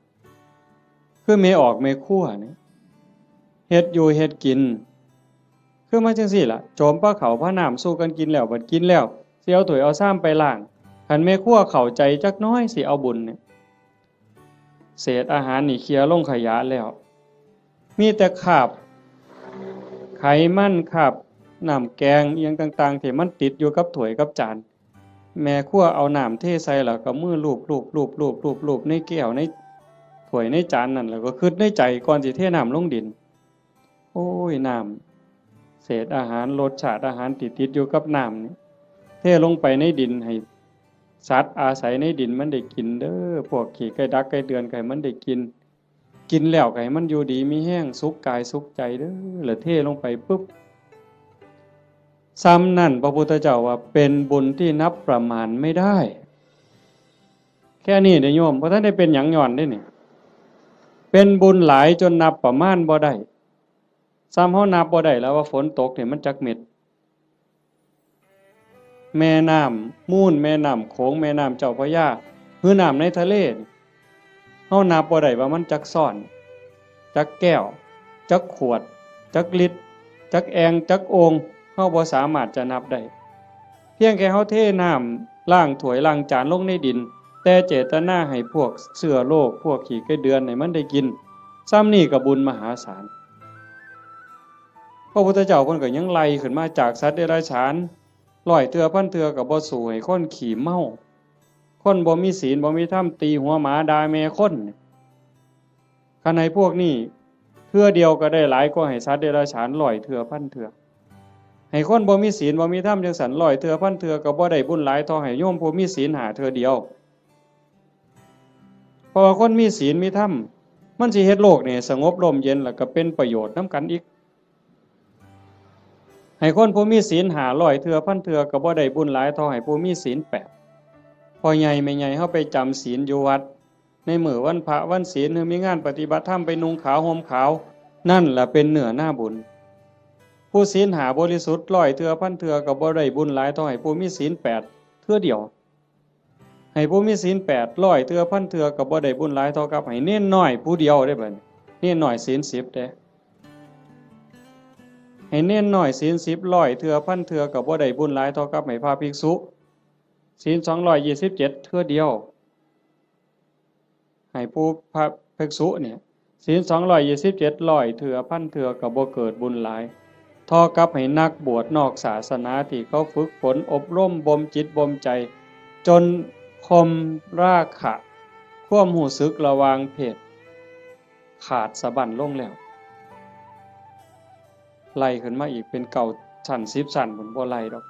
คือแม่ออกแม่ครัวเนี่ย เฮ็ดอยู่เฮ็ดกิน คือมาจั่งซี้ล่ะ โจมปลาข้าวปลาน้ำสู่กันกินแล้ว บัดกินแล้ว สิเอาถ้วยเอาชามไปล้าง คันแม่ครัวเข้าใจจักหน่อย สิเอาบุญเนี่ย เศษอาหารนี่เคลียร์ลงขยะแล้ว มีแต่คราบไขมัน คราบน้ำแกงอิหยังต่างๆ ที่มันติดอยู่กับถ้วยกับจาน แม่ครัวเอาน้ำเทใส่แล้วก็มือลูบๆๆๆๆในแก้วในถ้วยในจานนั่น แล้วก็คิดในใจก่อนสิเทน้ำลงดิน โอ้ย น้ำ เศษอาหาร รสชาติอาหารที่ติดอยู่กับน้ำนี่ เทลงไปในดินให้สัตว์อาศัยในดินมันได้กินเด้อ พวกขี้ไก่ดักไก่เดือนก็ให้มันได้กิน กินแล้วก็ให้มันอยู่ดีมีแฮง สุขกายสุขใจเด้อ แล้วเทลงไปปุ๊บ ส่ำนั่นพระพุทธเจ้าว่าเป็นบุญที่นับประมาณไม่ได้ แค่นี้เด้อโยม บ่ทันได้เป็นหยังย้อนเด้นี่ เป็นบุญหลายจนนับประมาณบ่ได้ ส่ำเฮานับบ่ได้แล้วว่าฝนตกนี่มันจักเม็ด แม่น้ำมูล แม่น้ำโขง แม่น้ำเจ้าพระยา หรือน้ำในทะเลนี่ เฮานับบ่ได้ว่ามันจักซ้อน จักแก้ว จักขวด จักลิตร จักแอ่ง จักโอ่ง เฮาบ่สามารถจะนับได้ เพียงแค่เฮาเทน้ำล้างถ้วยล้างจานลงในดิน แต่เจตนาให้พวกเชื้อโรค พวกขี้ไก่เดือนให้มันได้กิน ส่ำนี่ก็บุญมหาศาล พระพุทธเจ้าเพิ่นก็ยังไล่ขึ้นมาจากสัตว์เดรัจฉาน ร้อยเทื่อพันเทื่อก็บ่สู้ให้คนขี้เมา คนบ่มีศีลบ่มีธรรม ตีหัวหมาด่าแม่คน คันให้พวกนี้เทื่อเดียวก็ได้หลายกว่าให้สัตว์เดรัจฉานร้อยเทื่อพันเทื่อ ให้คนบ่มีศีลบ่มีธรรมจั่งซั้นร้อยเทื่อพันเทื่อก็บ่ได้บุญหลายเท่าให้โยมผู้มีศีลห้าเทื่อเดียว เพราะว่าคนมีศีลมีธรรม มันสิเฮ็ดโลกนี่สงบร่มเย็น แล้วก็เป็นประโยชน์นำกันอีก ให้คนผู้มีศีลห้าร้อยเทื่อพันเทื่อก็บ่ได้บุญหลายเท่าให้ผู้มีศีลแปด พ่อใหญ่แม่ใหญ่เฮาไปจำศีลอยู่วัด ในมื้อวันพระวันศีล หรือมีงานปฏิบัติธรรมไปนุ่งขาวห่มขาว นั่นล่ะเป็นเนื้อนาบุญ ผู้ศีลห้าบริสุทธิ์ร้อยเทื่อพันเทื่อก็บ่ได้บุญหลายเท่าให้ผู้มีศีลแปดเทื่อเดียว ให้ผู้มีศีลแปดร้อยเทื่อพันเทื่อก็บ่ได้บุญหลายเท่ากับให้เณรน้อยผู้เดียวเด้บัดนี้ เณรน้อยศีลสิบเด้ ให้เณรน้อยศีลสิบร้อยเทื่อพันเทื่อก็บ่ได้บุญหลายเท่ากับให้พระภิกษุศีลสองร้อยยี่สิบเจ็ดเทื่อเดียว ให้ผู้พระภิกษุเนี่ย ศีลสองร้อยยี่สิบเจ็ดร้อยเทื่อพันเทื่อก็บ่เกิดบุญหลาย เท่ากับให้นักบวชนอกศาสนาที่เขาฝึกฝนอบรมบ่มจิตบ่มใจ จนข่มราคะ ความรู้สึกระหว่างเพศ ขาดสะบั้นลงแล้ว ไล่ขึ้นมาอีกเป็นเก้าชั้นสิบชั้นพุ้น บ่ไล่ดอก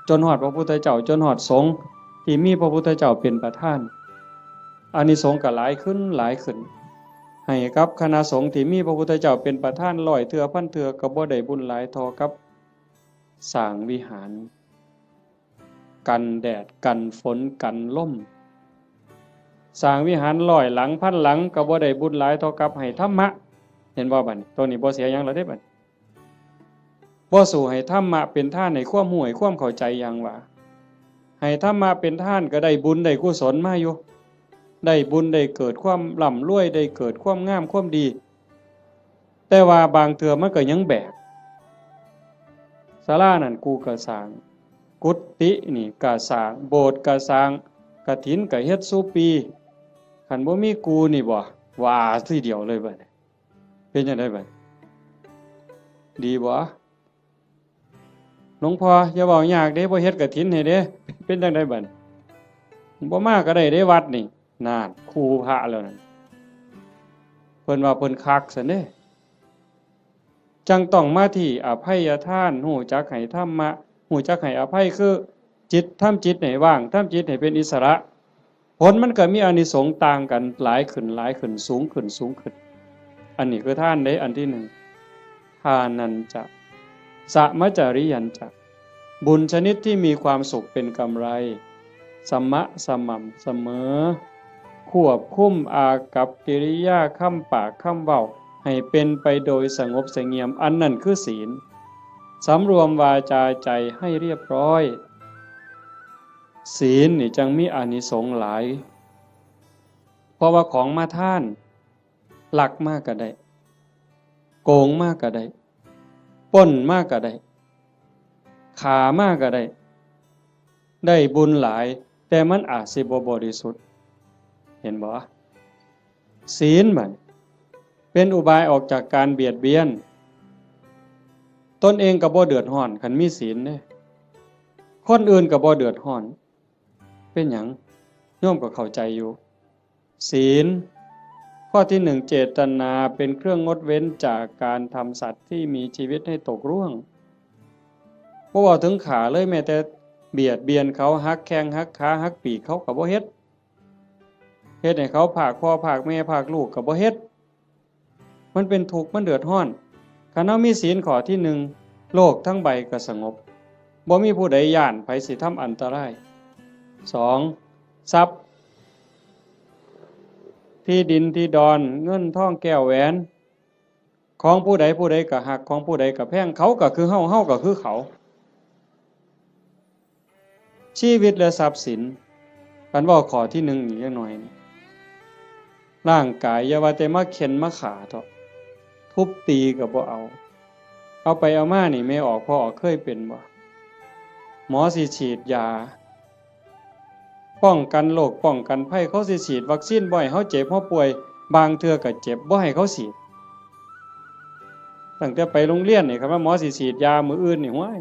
จนฮอดพระพุทธเจ้า จนฮอดสงฆ์ที่มีพระพุทธเจ้าเป็นประธาน อานิสงส์ก็หลายขึ้นหลายขึ้น ให้กับคณะสงฆ์ที่มีพระพุทธเจ้าเป็นประธานร้อยเทื่อพันเทื่อก็บ่ได้บุญหลายเท่ากับสร้างวิหาร กันแดดกันฝนกันลม สร้างวิหารร้อยหลังพันหลังก็บ่ได้บุญหลายเท่ากับให้ธรรมะ เห็นบ่บัดนี้ ตัวนี้บ่เสียหยังแล้วเด้บัดนี้ บ่สู้ให้ธรรมะเป็นทาน ให้ความรู้ให้ความเข้าใจอย่างว่า ให้ธรรมะเป็นทานก็ได้บุญได้กุศลมาอยู่ ได้บุญได้เกิดความร่ำรวย ได้เกิดความงามความดี แต่ว่าบางเทื่อมันก็ยังแบก ศาลานั่นกูก็สร้าง กุฏินี่ก็สร้าง โบสถ์ก็สร้าง กฐินก็เฮ็ดซุปี คันบ่มีกูนี่บ่ ว่าทีเดียวเลยบัดนี้ เป็นจั่งใดบัดนี้ ดีบ่ หลวงพ่ออย่าเว้ายากเด้ บ่เฮ็ดกฐินให้เด้ เป็นจั่งใดบัดนี้ บ่มาก็ได้เด้วัดนี่ นั่น คู่พระแล้วนั่น เพิ่นว่าเพิ่นคักซั่นเด้ จั่งต้องมาที่อภัยทาน รู้จักให้ธรรมะ รู้จักให้อภัย คือจิต ทำจิตให้ว่าง ทำจิตให้เป็นอิสระ ผลมันก็มีอานิสงส์ต่างกัน หลายขึ้น หลายขึ้น สูงขึ้น สูงขึ้น อันนี้คือทานเด้ อันที่หนึ่ง ทานัญจะ สะมะจาริยัญจะ บุญชนิดที่มีความสุขเป็นกำไร สมะ สม่ำเสมอ ควบคุมอากัปกิริยา คำปาก คำเว้า ให้เป็นไปโดยสงบเสงี่ยม อันนั้นคือศีล สำรวมวาจาใจให้เรียบร้อย ศีลนี่จั่งมีอานิสงส์หลาย เพราะว่าของมาทาน ลักมาก็ได้ โกงมาก็ได้ ปล้นมาก็ได้ ฆ่ามาก็ได้ ได้บุญหลาย แต่มันอาจสิบ่บริสุทธิ์ เห็นบ่ ศีลบัดเป็นอุบายออกจากการเบียดเบียน ตนเองก็บ่เดือดร้อน คันมีศีลเด้ คนอื่นก็บ่เดือดร้อน เป็นหยัง โยมก็เข้าใจอยู่ ศีล ข้อที่หนึ่ง เจตนาเป็นเครื่องงดเว้นจากการทำสัตว์ที่มีชีวิตให้ตกร่วง บ่เว้าถึงฆ่าเลย แม้แต่เบียดเบียนเขา หักแข้งหักขา หักปีกเขาก็บ่เฮ็ด เฮ็ดให้เขาพรากพ่อพรากแม่พรากลูกก็บ่เฮ็ด มันเป็นทุกข์ มันเดือดร้อน คันเฮามีศีลข้อที่หนึ่ง โลกทั้งใบก็สงบ บ่มีผู้ใดย้านไผสิทำอันตราย สอง ทรัพย์ ที่ดินที่ดอน เงินทองแก้วแหวน ของผู้ใดผู้ใดก็ฮัก ของผู้ใดก็แพง เขาก็คือเฮา เฮาก็คือเขา ชีวิตและทรัพย์สิน คันเว้าข้อที่หนึ่งอีกจักหน่อยนี่ ร่างกายอย่าว่าแต่มาเฆ็่นมาฆ่าเถาะ ทุบตีก็บ่เอา เอาไปเอามานี่ แม่ออกพ่อออกเคยเป็นบ่ หมอสิฉีดยา ป้องกันโรคป้องกันภัย เขาสิฉีดวัคซีนบ่ให้เฮาเจ็บเฮาป่วย บางเทื่อก็เจ็บ บ่ให้เขาฉีด ตั้งแต่ไปโรงเรียนนี่ คันว่าหมอสิฉีดยามื้ออื่นนี่ ห้วย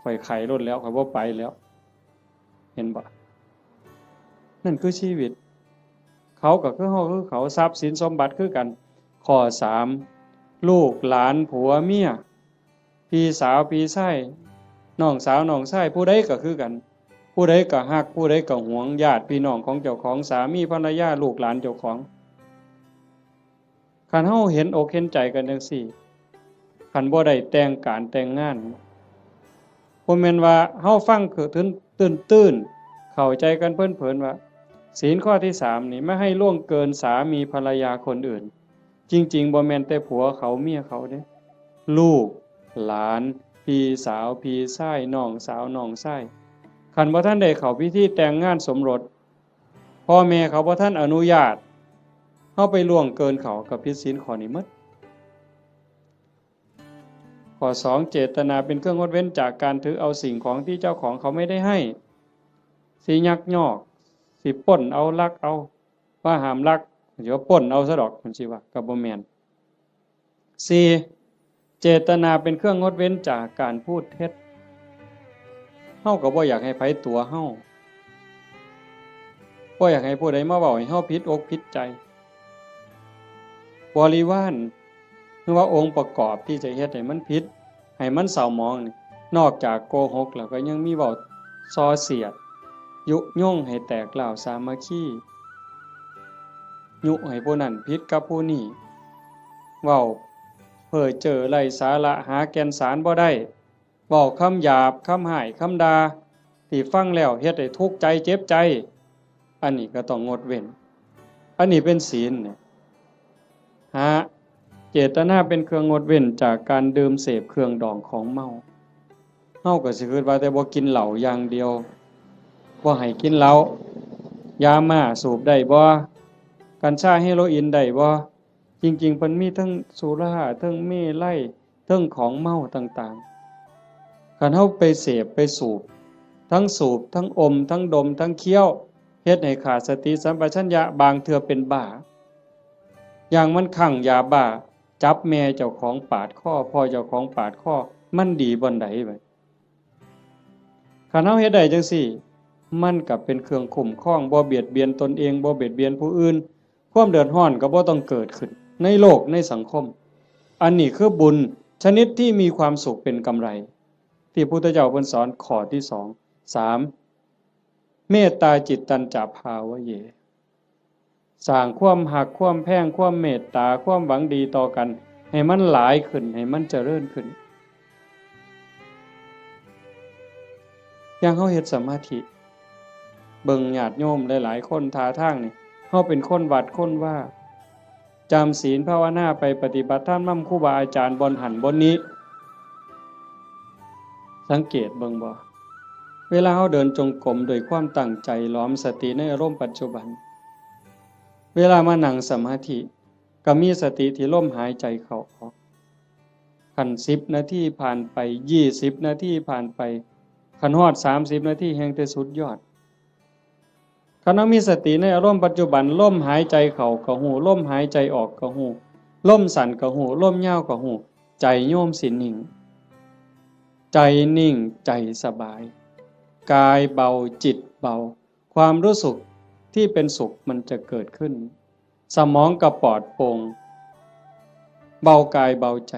ข้อยไข้โลดแล้ว ข้อยบ่ไปแล้ว เห็นบ่ นั่นคือชีวิต เขาก็คือเฮาคือเขา ทรัพย์สินสมบัติคือกัน ข้อสาม ลูกหลานผัวเมีย พี่สาวพี่ชาย น้องสาวน้องชาย ผู้ใดก็คือกัน ผู้ใดก็ฮัก ผู้ใดก็หวง ญาติพี่น้องของเจ้าของ สามีภรรยา ลูกหลานเจ้าของ คันเฮาเห็นอกเห็นใจกันจั่งซี้ คันบ่ได้แต่งการแต่งงาน บ่แม่นว่าเฮาฟังคือตื้นๆ เข้าใจกันเพลินๆ ว่า ศีลข้อที่สามนี่ ไม่ให้ล่วงเกินสามีภรรยาคนอื่น จริงๆ บ่แม่นแต่ผัวเขาเมียเขาเด้ ลูก หลาน พี่สาว พี่ชาย น้องสาว น้องชาย คันบ่ทันได้เข้าพิธีแต่งงานสมรส พ่อแม่เขาบ่ทันอนุญาต เฮาไปล่วงเกินเขา ก็ผิดศีลข้อนี้หมด ข้อสอง เจตนาเป็นเครื่องงดเว้นจากการถือเอาสิ่งของที่เจ้าของเขาไม่ได้ให้ สิยักยอก สิปล้นเอา ลักเอา ว่าห้ามลัก สิว่าปล้นเอาซะดอก มันสิว่า ก็บ่แม่น สี่ เจตนาเป็นเครื่องงดเว้นจากการพูดเท็จ เฮาก็บ่อยากให้ไผตั๋วเฮา บ่อยากให้ผู้ใดมาเว้าให้เฮาผิดอกผิดใจ บริวาร หรือว่าองค์ประกอบที่จะเฮ็ดให้มันผิด ให้มันเศร้าหมองนี่ นอกจากโกหกแล้วก็ยังมีเว้าส่อเสียด ยุยงให้แตกร้าวสามัคคี ยุให้ผู้นั้นผิดกับผู้นี้ เว้าเพ้อเจ้อไร้สาระ หาแก่นสารบ่ได้ เว้าคำหยาบ คำฮ้าย คำด่า ที่ฟังแล้วเฮ็ดให้ทุกข์ใจเจ็บใจ อันนี้ก็ต้องงดเว้น อันนี้เป็นศีลเนี่ย ห้า เจตนาเป็นเครื่องงดเว้นจากการดื่มเสพเครื่องดองของเมา เฮาก็สิคิดว่าแต่บ่กินเหล้าอย่างเดียว บ่ให้กินเหล้า ยาม่าสูบได้บ่ กัญชาเฮโรอีนได้บ่ จริงๆ เพิ่นมีทั้งสุรา ทั้งเมรัย ทั้งของเมาต่างๆ คันเฮาไปเสพไปสูบ ทั้งสูบ ทั้งอม ทั้งดม ทั้งเคี้ยว เฮ็ดให้ขาดสติสัมปชัญญะ บางเทื่อเป็นบ้า อย่างมันคลั่งยาบ้า จับแม่เจ้าของปาดคอ พ่อเจ้าของปาดคอ มันดีบ่อนใดบัด คันเฮาเฮ็ดได้จั่งซี้ มันก็เป็นเครื่องคุ้มครอง บ่เบียดเบียนตนเอง บ่เบียดเบียนผู้อื่น ความเดือดร้อนก็บ่ต้องเกิดขึ้น ในโลกในสังคม อันนี้คือบุญชนิดที่มีความสุขเป็นกำไร ที่พุทธเจ้าเพิ่นสอนข้อที่สอง สาม เมตตาจิตตัญจะภาวะเย สร้างความฮัก ความแพง ความเมตตา ความหวังดีต่อกัน ให้มันหลายขึ้น ให้มันเจริญขึ้น อย่างเฮาเฮ็ดสมาธิ เบิ่งญาติโยมหลายๆ คนท่าทางนี่ เฮาเป็นคนวัดคนวา จำศีลภาวนาไปปฏิบัติธรรมนำครูบาอาจารย์บ่อนหั้นบ่อนนี้ สังเกตเบิ่งบ่ เวลาเฮาเดินจงกรมด้วยความตั้งใจ หลอมสติในอารมณ์ปัจจุบัน เวลามานั่งสมาธิ ก็มีสติที่ลมหายใจเข้าออก คันสิบนาทีผ่านไป ยี่สิบนาทีผ่านไป คันฮอดสามสิบนาทีแฮ่งแต่สุดยอด คันเฮามีสติในอารมณ์ปัจจุบัน ลมหายใจเข้าก็ฮู้ ลมหายใจออกก็ฮู้ ลมสั้นก็ฮู้ ลมยาวก็ฮู้ ใจโยมสินิ่ง ใจนิ่ง ใจสบาย กายเบา จิตเบา ความรู้สึกที่เป็นสุขมันจะเกิดขึ้น สมองก็ปลอดโปร่ง เบากายเบาใจ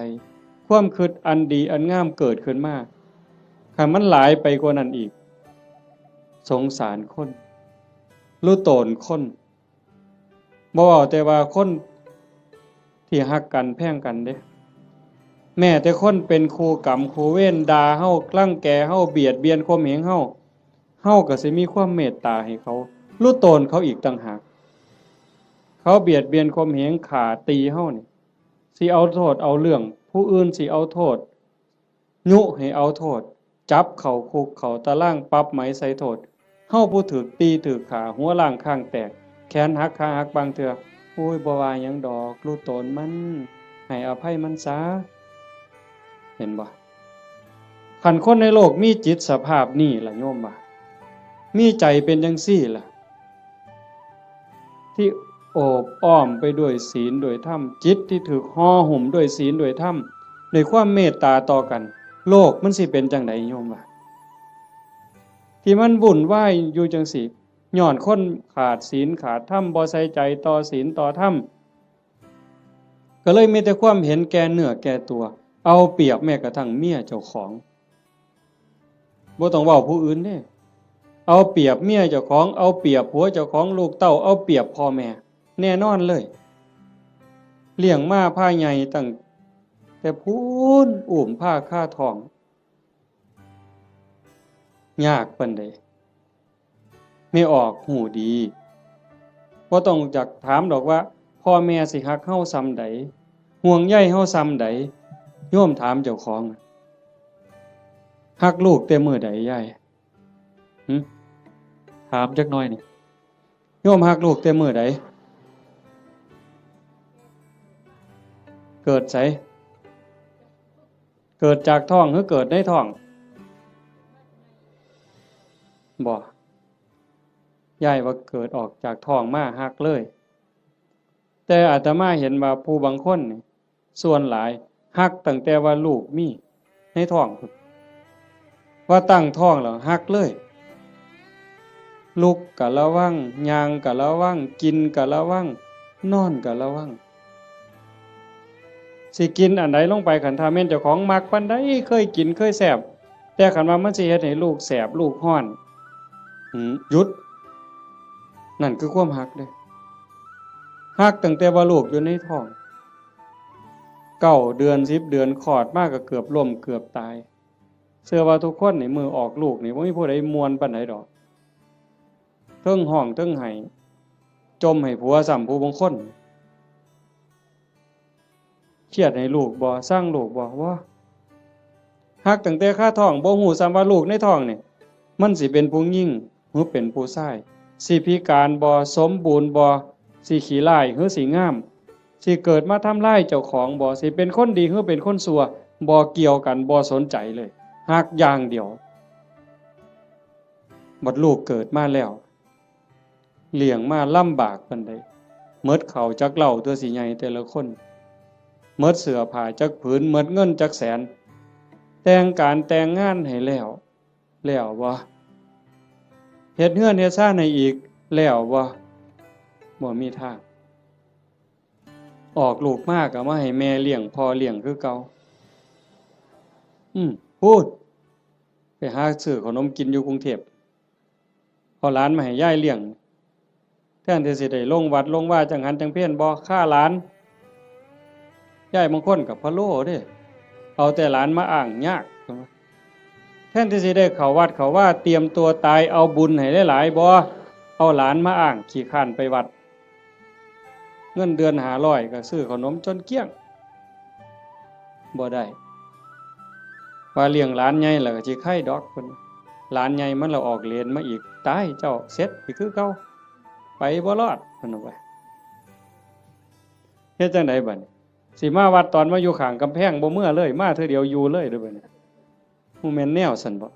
ความคิดอันดีอันงามเกิดขึ้นมา คันมันหลายไปกว่านั้นอีก สงสารคน หรือโตนคน บ่เว้าแต่ว่าคนที่ฮักกันแพงกันเด้ แม้แต่คนเป็นคู่กรรมคู่เวร ด่าเฮา รังแกเฮา เบียดเบียนข่มเหงเฮา เฮาก็สิมีความเมตตาให้เขา หรือโตนเขาอีกต่างหาก เขาเบียดเบียนข่มเหง ฆ่าตีเฮานี่ สิเอาโทษเอาเรื่อง ผู้อื่นสิเอาโทษ ยุให้เอาโทษ จับเข้าคุกเข้าตาราง ปรับไหมใส่โทษ เฮาผู้ถูกตีถูกฆ่า หัวล้างคางแตก แขนหักขาหักบางเทื่อ โอ้ย บ่ว่าหยังดอก หรือโตนมัน ให้อภัยมันซะ เห็นบ่ คันคนในโลกมีจิตสภาพนี้ล่ะโยมว่า มีใจเป็นจั่งซี้ล่ะ ที่โอบอ้อมไปด้วยศีลด้วยธรรม จิตที่ถูกห่อหุ้มด้วยศีลด้วยธรรม ด้วยความเมตตาต่อกัน โลกมันสิเป็นจั่งใดโยมว่า ที่มันวุ่นวายอยู่จั่งซี้ ย้อนคนขาดศีลขาดธรรม บ่ใส่ใจต่อศีลต่อธรรม ก็เลยมีแต่ความเห็นแก่เนื้อแก่ตัว เอาเปรียบแม้กระทั่งเมียเจ้าของ บ่ต้องเว้าผู้อื่นเด้ เอาเปรียบเมียเจ้าของ เอาเปรียบผัวเจ้าของ ลูกเต้า เอาเปรียบพ่อแม่ แน่นอนเลย เลี้ยงมาพาใหญ่ตั้งแต่พู้น อุ้มพาคาท้อง ยากปานใด แม่ออกฮู้ดี บ่ต้องอยากถามดอกว่า พ่อแม่สิฮักเฮาส่ำใด ห่วงใยเฮาส่ำใด โยมถามเจ้าของ ฮักลูกแต่มื้อใดยาย หึ ถามจักหน่อยนี่ โยมฮักลูกแต่มื้อใด เกิดไส เกิดจากท้องหรือเกิดในท้อง บ่ ยายว่าเกิดออกจากท้องมาฮักเลย แต่อาตมาเห็นว่าผู้บางคนนี่ ส่วนหลายฮักตั้งแต่ว่าลูกมีในท้องพุ้น ว่าตั้งท้องแล้วฮักเลย ลุกก็ระวัง ย่างก็ระวัง กินก็ระวัง นอนก็ระวัง สิกินอันใดลงไป คันถ้าแม่นเจ้าของมักปานใด เคยกินเคยแซ่บ แต่คันว่ามันสิเฮ็ดให้ลูกแสบลูกร้อน หืม หยุด นั่นคือความฮักเด้ ฮักตั้งแต่ว่าลูกอยู่ในท้อง เก้าเดือน สิบเดือน คลอดมาก็เกือบล้มเกือบตาย เชื่อว่าทุกคนนี่มื้อออกลูกนี่บ่มีผู้ใดม่วนปานใดดอก เทิงฮ้องเทิงไห้ จ่มให้ผัวซ้ำผู้บางคน เครียดให้ลูกบ่ ซังลูกบ่ บ่ ฮักตั้งแต่คาท้อง บ่ฮู้ซ้ำว่าลูกในท้องนี่ มันสิเป็นผู้หญิงหรือเป็นผู้ชาย สิพิการบ่ สมบูรณ์บ่ สิขี้ร้ายหรือสิงาม สิเกิดมาทำลายเจ้าของบ่ สิเป็นคนดีหรือเป็นคนชั่ว บ่เกี่ยวกัน บ่สนใจเลย ฮักอย่างเดียว บัดลูกเกิดมาแล้ว เลี้ยงมาลำบากปานใด หมดข้าวจักเล่าตัวสิใหญ่แต่ละคน หมดเสื้อผ้าจักผืน หมดเงินจักแสน แต่งการแต่งงานให้แล้ว แล้วบ่ เฮ็ดเฮือนเฮ็ดซานให้อีก แล้วบ่ บ่มีทาง ออกลูกมาก็มาให้แม่เลี้ยงพ่อเลี้ยงคือเก่า อืม พู้น ไปหาซื้อขนมกินอยู่กรุงเทพฯ เอาหลานมาให้ยายเลี้ยง แทนที่สิได้ลงวัดลงวาจั่งหันจั่งเพล บ่ ฆ่าหลาน ยายบางคนก็พะโล้เด้ เอาแต่หลานมาอ้างยาก แทนที่สิได้เข้าวัดเข้าวา เตรียมตัวตาย เอาบุญให้หลายๆ บ่ เอาหลานมาอ้าง ขี้คร้านไปวัด เงินเดือนห้าร้อยก็ซื้อขนมจนเกลี้ยง บ่ได้ ว่าเลี้ยงหลานใหญ่แล้วก็สิไคดอกเพิ่น หลานใหญ่มันละออกเลนมาอีก ตายเจ้า เสร็จอีกคือเก่า ไปบ่รอดเพิ่นว่า เฮ็ดจั่งใดบัดนี้ สิมาวัดตอนมาอยู่ข้างกำแพงบ่เมือเลย มาเทื่อเดียวอยู่เลยเด้อบัดนี้ บ่แม่นแนวซั่นบ่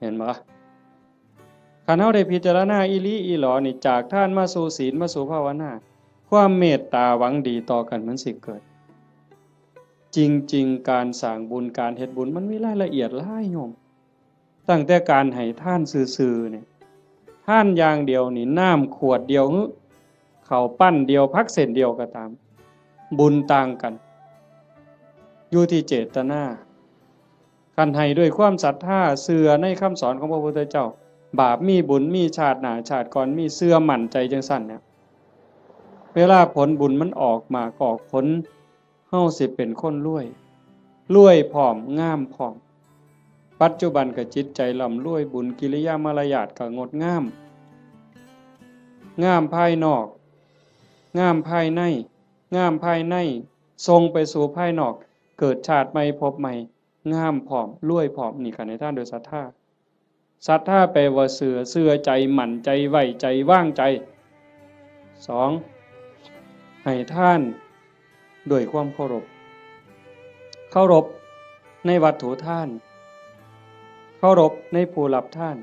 เห็นบ่ คันเฮาได้พิจารณาอีหลีอีหลอนี่ จากทานมาสู่ศีลมาสู่ภาวนา ความเมตตาหวังดีต่อกันมันสิเกิด จริงๆ การสร้างบุญการเฮ็ดบุญมันมีรายละเอียดหลายโยม ตั้งแต่การให้ทานซื่อๆ นี่ ทานอย่างเดียวนี่ น้ำขวดเดียวหรือ ข้าวปั้นเดียว ผักเส้นเดียวก็ตาม บุญต่างกัน อยู่ที่เจตนา คันให้ด้วยความศรัทธา เชื่อในคำสอนของพระพุทธเจ้า บาปมีบุญมี ชาติหน้าชาติก่อนมี เชื่อมั่นใจจั่งซั้นเนี่ย เวลาผลบุญมันออกหมากออกผล เฮาสิเป็นคนรวย รวยพร้อม งามพร้อม ปัจจุบันก็จิตใจร่ำรวย บุญกิริยามารยาทก็งดงาม งามภายนอก งามภายใน งามภายใน ส่งไปสู่ภายนอก เกิดชาติใหม่ภพใหม่ งามพร้อม รวยพร้อม นี่คันให้ทานด้วยศรัทธา ศรัทธาแปลว่าเชื่อ เชื่อใจ มั่นใจ ไว้ใจ วางใจ สอง ให้ทานด้วยความเคารพ เคารพในวัตถุทาน เคารพในผู้รับทาน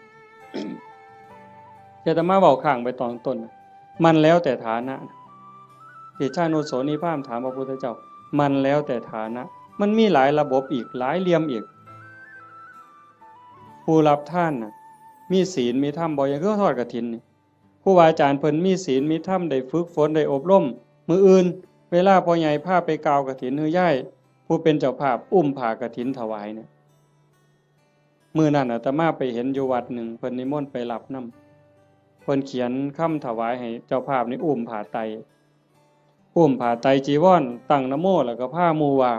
อาตมาเว้าค้างไปตอนต้น มันแล้วแต่ฐานะ เตชานุโสนีพราหมณ์ถามพระพุทธเจ้า มันแล้วแต่ฐานะ มันมีหลายระบบอีก หลายเหลี่ยมอีก ผู้รับทานน่ะ มีศีลมีธรรมบ่ อย่างคือทอดกฐินนี่ ครูบาอาจารย์เพิ่นมีศีลมีธรรม ได้ฝึกฝน ได้อบรม มื้ออื่น เวลาพ่อใหญ่พาไปกล่าวกฐิน หรือยายผู้เป็นเจ้าภาพอุ้มผ้ากฐินถวายเนี่ย มื้อนั้นอาตมาไปเห็นอยู่วัดหนึ่ง เพิ่นนิมนต์ไปรับนำ เพิ่นเขียนคำถวายให้เจ้าภาพนี่อุ้มผ้าไตร อุ้มผ้าไตรจีวร ตั้งนะโม แล้วก็พาหมู่ว่า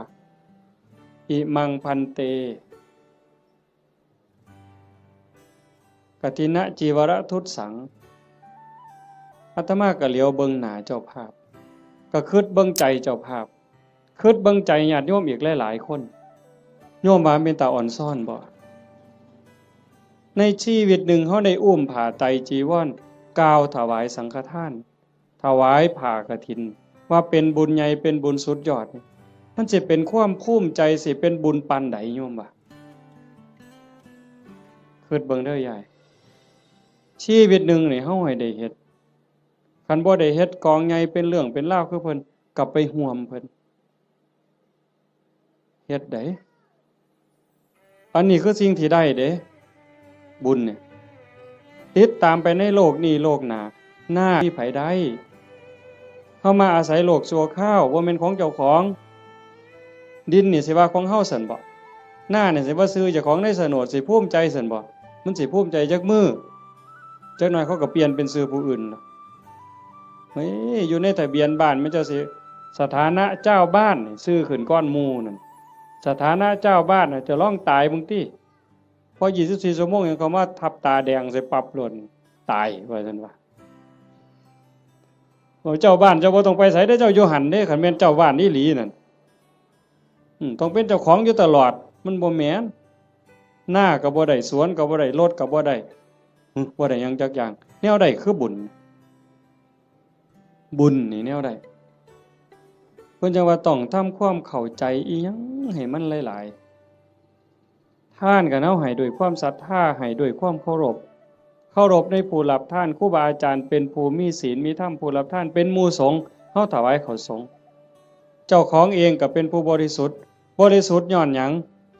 อิมังพันเต กฐินจีวรทุสสัง อาตมาก็เหลียวเบิ่งหน้าเจ้าภาพ ก็คิดเบิ่งใจเจ้าภาพ คิดเบิ่งใจญาติโยมอีกหลายๆ คน โยมว่าเป็นตาอ่อนซ้อนบ่ ในชีวิตหนึ่งเฮาได้อุ้มผ้าไตรจีวร กล่าวถวายสังฆทาน ถวายผ้ากฐิน ว่าเป็นบุญใหญ่ เป็นบุญสุดยอดนี่ มันสิเป็นความภูมิใจ สิเป็นบุญปานใดโยมว่า คิดเบิ่งเด้อยาย ชีวิตหนึ่งนี่เฮาให้ได้เฮ็ด คันบ่ได้เฮ็ดกองใหญ่เป็นเรื่องเป็นราวคือเพิ่น ก็ไปห่วมเพิ่น เฮ็ดได้ อันนี้คือสิ่งที่ได้เด้ บุญเนี่ย ติดตามไปในโลกนี้โลกหน้า หน้าที่ไผได้ เฮามาอาศัยโลกชั่วคราว บ่แม่นของเจ้าของ ดินนี่สิว่าของเฮาซั่นบ่ หน้านี่สิว่าชื่อเจ้าของในโฉนด สิภูมิใจซั่นบ่ มันสิภูมิใจจักมื้อ จักหน่อยเขาก็เปลี่ยนเป็นชื่อผู้อื่นล่ะ เฮ้ย อยู่ในทะเบียนบ้านมันเจ้าสิ สถานะเจ้าบ้านนี่ชื่อขึ้นก่อนหมู่นั่น สถานะเจ้าบ้านน่ะ จะลองตายเบิ่งติ พอยี่สิบสี่ชั่วโมงยังเขามาทับตาแดงใส่ปั๊บโลด ตายว่าซั่นว่า โอ้ เจ้าบ้านเจ้าบ่ต้องไปไสเด้อ เจ้าอยู่หั่นเด้ คันแม่นเจ้าบ้านอีหลีนั่น อืม ต้องเป็นเจ้าของอยู่ตลอด มันบ่แม่น นาก็บ่ได้ สวนก็บ่ได้ รถก็บ่ได้ หึ บ่ได้หยังจักอย่าง แนวใดคือบุญ บุญนี่แนวใด เพิ่นจั่งว่าต้องทำความเข้าใจอีหยังให้มันหลายๆ ทานก็เฮาให้ด้วยความศรัทธา ให้ด้วยความเคารพ เคารพในผู้รับทาน ครูบาอาจารย์เป็นผู้มีศีลมีธรรม ผู้รับทานเป็นหมู่สงฆ์ เฮาถวายข้าวสงฆ์ เจ้าของเองก็เป็นผู้บริสุทธิ์ บริสุทธิ์ย้อนหยัง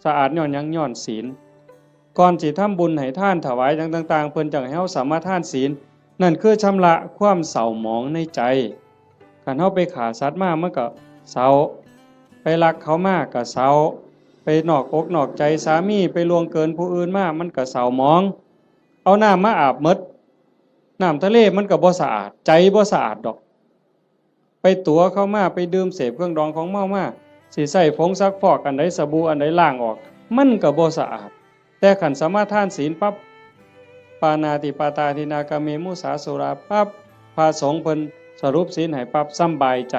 สะอาดย้อนหยัง ย้อนศีล ก่อนสิทำบุญให้ทานถวายหยังต่างๆ เพิ่นจั่งให้เฮาสมาทานศีล นั่นคือชำระความเศร้าหมองในใจ คันเฮาไปฆ่าสัตว์มามันก็เศร้า ไปลักเขามาก็เศร้า ไปนอกอกนอกใจสามี ไปล่วงเกินผู้อื่นมา มันก็เศร้าหมอง เอาน้ำมาอาบหมด น้ำทะเลมันก็บ่สะอาด ใจบ่สะอาดดอก ไปตั๋วเขามา ไปดื่มเสพเครื่องดองของเมามา สิใช้ผงซักฟอกอันใด สบู่อันใดล้างออก มันก็บ่สะอาด แต่คันสมาทานศีลปั๊บ ปาณาติปาตาทินนากาเมมุสาสุราปั๊บ พระสงฆ์เพิ่นสรุปศีลให้ปั๊บ สำบายใจ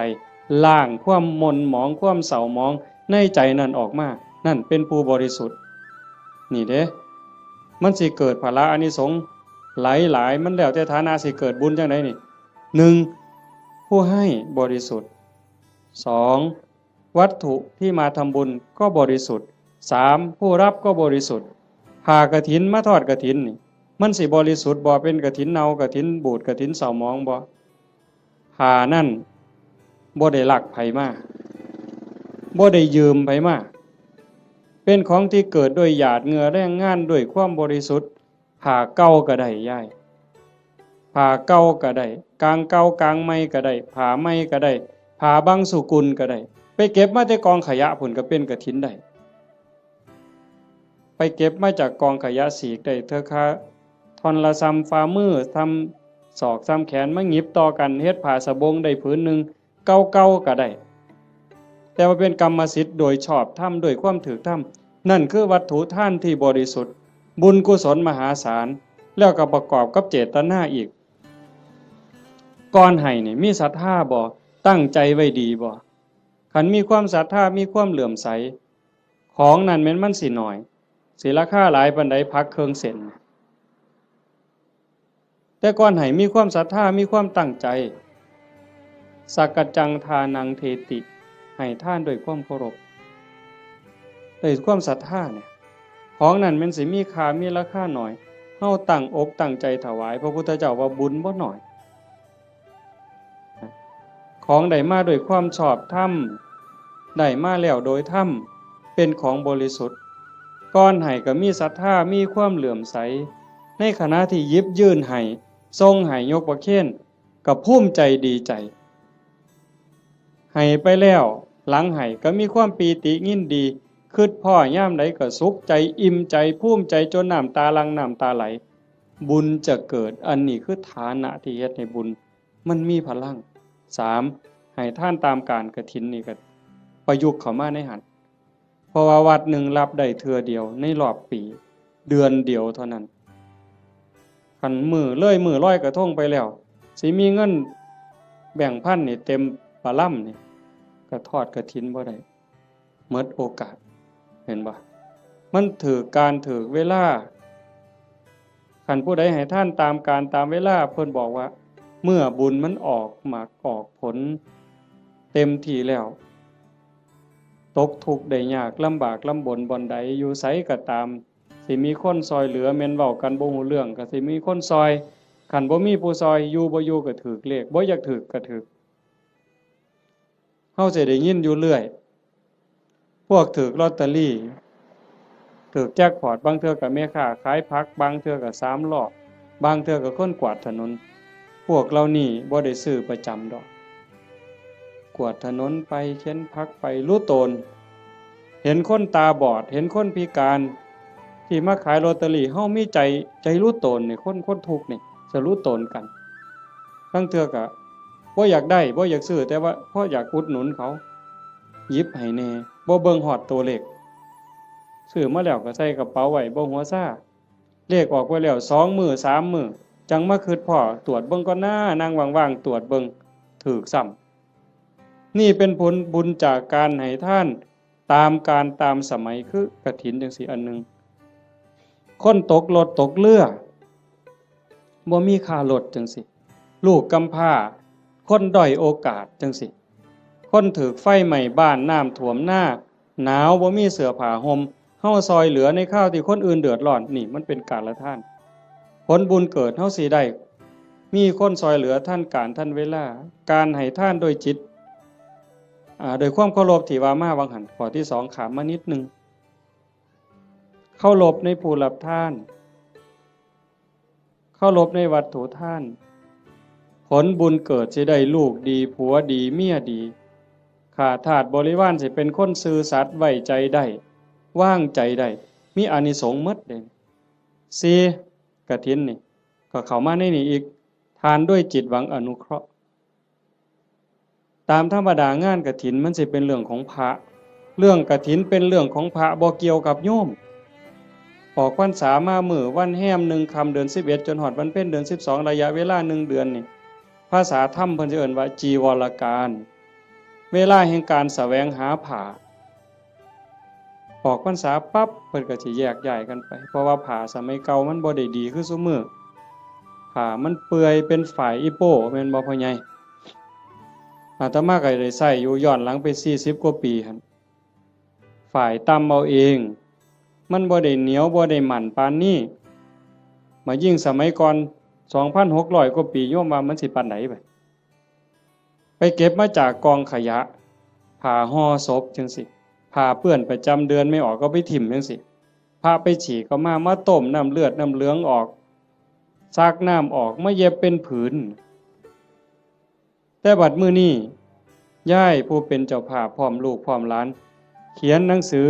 ล้างความหม่นหมอง ความเศร้าหมองในใจนั่นออกมา นั่นเป็นผู้บริสุทธิ์ นี่เด้ มันสิเกิดผละอานิสงส์หลายๆ มันแล้วแต่ฐานะสิเกิดบุญจังใดนี่ หนึ่ง ผู้ให้บริสุทธิ์ สอง วัตถุที่มาทำบุญก็บริสุทธิ์ สาม ผู้รับก็บริสุทธิ์ ผ้ากฐินมาทอดกฐินนี่ มันสิบริสุทธิ์บ่ เป็นกฐินเน่ากฐินบูดกฐินเศร้าหมองบ่ ผ้านั่นบ่ได้ลักไผมา บ่ได้ยืมไผมา เป็นของที่เกิดด้วยหยาดเหงื่อแรงงานด้วยความบริสุทธิ์ ผ้าเก่าก็ได้ยาย ผ้าเก่าก็ได้ กางเก่ากางใหม่ก็ได้ ผ้าใหม่ก็ได้ ผ้าบางสุกุลก็ได้ ไปเก็บมาแต่กองขยะพุ้นก็เป็นกฐินได้ ไปเก็บมาจากกองขยะสีกได้เทื่อคาท่อนละส่ำฝ่ามือ ส่ำศอก ส่ำแขน มาหยิบต่อกันเฮ็ดผ้าสบงได้ผืนหนึ่ง เก่าๆก็ได้ แต่ว่าเป็นกรรมสิทธิ์โดยชอบธรรม ด้วยความถูกธรรม นั่นคือวัตถุทานที่บริสุทธิ์ บุญกุศลมหาศาล แล้วก็ประกอบกับเจตนาอีก ก่อนให้นี่มีศรัทธาบ่ ตั้งใจไว้ดีบ่ คันมีความศรัทธา มีความเลื่อมใส ของนั่นแม่นมันสิน้อย สิราคาหลายปานใด ผักเครื่องเส้น แต่ก่อนให้มีความศรัทธา มีความตั้งใจ สักกัจจังทานังเทติ ให้ทานด้วยความเคารพ ด้วยความศรัทธาเนี่ย ของนั่นแม่นสิมีค่า มีราคาน้อย เฮาตั้งอกตั้งใจถวาย พระพุทธเจ้าว่าบุญบ่น้อย ของได้มาด้วยความชอบธรรม ได้มาแล้วโดยธรรม เป็นของบริสุทธิ์ ก่อนให้ก็มีศรัทธา มีความเลื่อมใส ในขณะที่หยิบยื่นให้ ส่งให้ ยกประเคน ก็ภูมิใจดีใจ ให้ไปแล้ว หลังให้ก็มีความปีติยินดี คิดพ้อยามใดก็สุขใจ อิ่มใจ ภูมิใจ จนน้ำตาหลั่ง น้ำตาไหล บุญจะเกิด อันนี้คือฐานะที่เฮ็ดให้บุญมันมีพลัง สาม ให้ทานตามกาลกฐินนี่ก็ประยุกต์เข้ามาในหั้น เพราะว่าวัดหนึ่งรับได้เทื่อเดียวในรอบปี เดือนเดียวเท่านั้น คันมื้อเลยมื้อลอยกระทงไปแล้ว สิมีเงินแบงค์พันนี่เต็มปะลำนี่ ก็ทอดกฐินบ่ได้ หมดโอกาส เห็นบ่ มันถืกกาลถืกเวลา คันผู้ใดให้ทานตามกาลตามเวลา เพิ่นบอกว่า เมื่อบุญมันออกหมากออกผลเต็มที่แล้ว ตกทุกข์ได้ยาก ลำบากลำบนบ่อนใด อยู่ไสก็ตาม สิมีคนซ่อยเหลือ แม่นเว้ากันบ่ฮู้เรื่อง ก็สิมีคนซ่อย คันบ่มีผู้ซ่อย อยู่บ่อยู่ก็ถืกเลข บ่อยากถืกก็ถืก เฮาสิได้ยินอยู่เรื่อย พวกถืกลอตเตอรี่ ถืกแจ็คพอต บางเทื่อก็แม่ค้าขายผัก บางเทื่อก็สามล้อ บางเทื่อก็คนกวาดถนน พวกเหล่านี้บ่ได้ซื้อประจำดอก กวาดถนนไป เข็นผักไป รู้ตน เห็นคนตาบอด เห็นคนพิการ ที่มาขายลอตเตอรี่ เฮามีใจ ใจรู้ตนนี่ คน คนทุกข์นี่ จะรู้ตนกัน บางเทื่อก็บ่อยากได้ บ่อยากซื้อ แต่ว่าพออยากอุดหนุนเขา หยิบให้แหน่ บ่เบิ่งฮอดตัวเลข ซื้อมาแล้วก็ใส่กระเป๋าไว้ บ่หัวซา เลขออกไปแล้วสองมื้อสามมื้อ จั่งมาคิดพ้อ ตรวจเบิ่งก่อนนะ นั่งว่างๆ ตรวจเบิ่ง ถืกซ้ำ นี่เป็นผลบุญจากการให้ทานตามกาลตามสมัย คือกฐินจั่งซี้อันหนึ่ง คนตกรถตกเรือ บ่มีค่ารถจั่งซี้ ลูกกำพร้า คนด้อยโอกาสจั่งซี้ คนถืกไฟไหม้บ้าน น้ำท่วมนา หนาวบ่มีเสื้อผ้าห่ม เฮาซ่อยเหลือในคราวที่คนอื่นเดือดร้อน นี่มันเป็นกาลทาน ผลบุญเกิดเฮาสิได้ มีคนซ่อยเหลือทันกาลทันเวลา การให้ทานโดยจิต อ่า โดยความเคารพที่ว่ามาหว่างหั้น ข้อที่สองข้ามมานิดหนึ่ง เคารพในผู้รับทาน เคารพในวัตถุทาน ผลบุญเกิดสิได้ลูกดี ผัวดี เมียดี ข้าทาสบริวารสิเป็นคนซื่อสัตย์ ไว้ใจได้ วางใจได้ มีอานิสงส์หมดเด้ สี่ กฐินนี่ ก็เข้ามาในนี้อีก ทานด้วยจิตหวังอนุเคราะห์ ตามธรรมดางานกฐินมันสิเป็นเรื่องของพระ เรื่องกฐินเป็นเรื่องของพระ บ่เกี่ยวกับโยม ออกพรรษามามื้อวันแฮมหนึ่งค่ำเดือนสิบเอ็ด จนฮอดวันเพ็ญเดือนสิบสอง ระยะเวลาหนึ่งเดือนนี่ ภาษาธรรมเพิ่นสิเอิ้นว่าจีวรกาล เวลาแห่งการแสวงหาผ้า ออกพรรษาปั๊บเพิ่นก็สิแยกย้ายกันไป เพราะว่าผ้าสมัยเก่ามันบ่ได้ดีคือซุมื้อ ผ้ามันเปื่อยเป็นฝ้ายอีโป้ แม่นบ่พ่อใหญ่ อาตมาก็ได้ใช้อยู่ย้อนหลังไปสี่สิบกว่าปีหั่น ฝ้ายตำเอาเอง มันบ่ได้เหนียวบ่ได้มั่นปานนี้ มายิ่งสมัยก่อน สองพันหกร้อยกว่าปี โยมว่ามันสิปานใดบัด ไปเก็บมาจากกองขยะ ผ้าห่อศพจั่งซี้ ผ้าเปื้อนประจำเดือนไม่ออกก็ไปถิ่มจั่งซี้ พระไปฉี่ก็มา มาต้มน้ำเลือดน้ำเหลืองออก ซักน้ำออก มาเย็บเป็นผืน แต่บัดมื้อนี้ ยายผู้เป็นเจ้าภาพพร้อมลูกพร้อมหลาน เขียนหนังสือ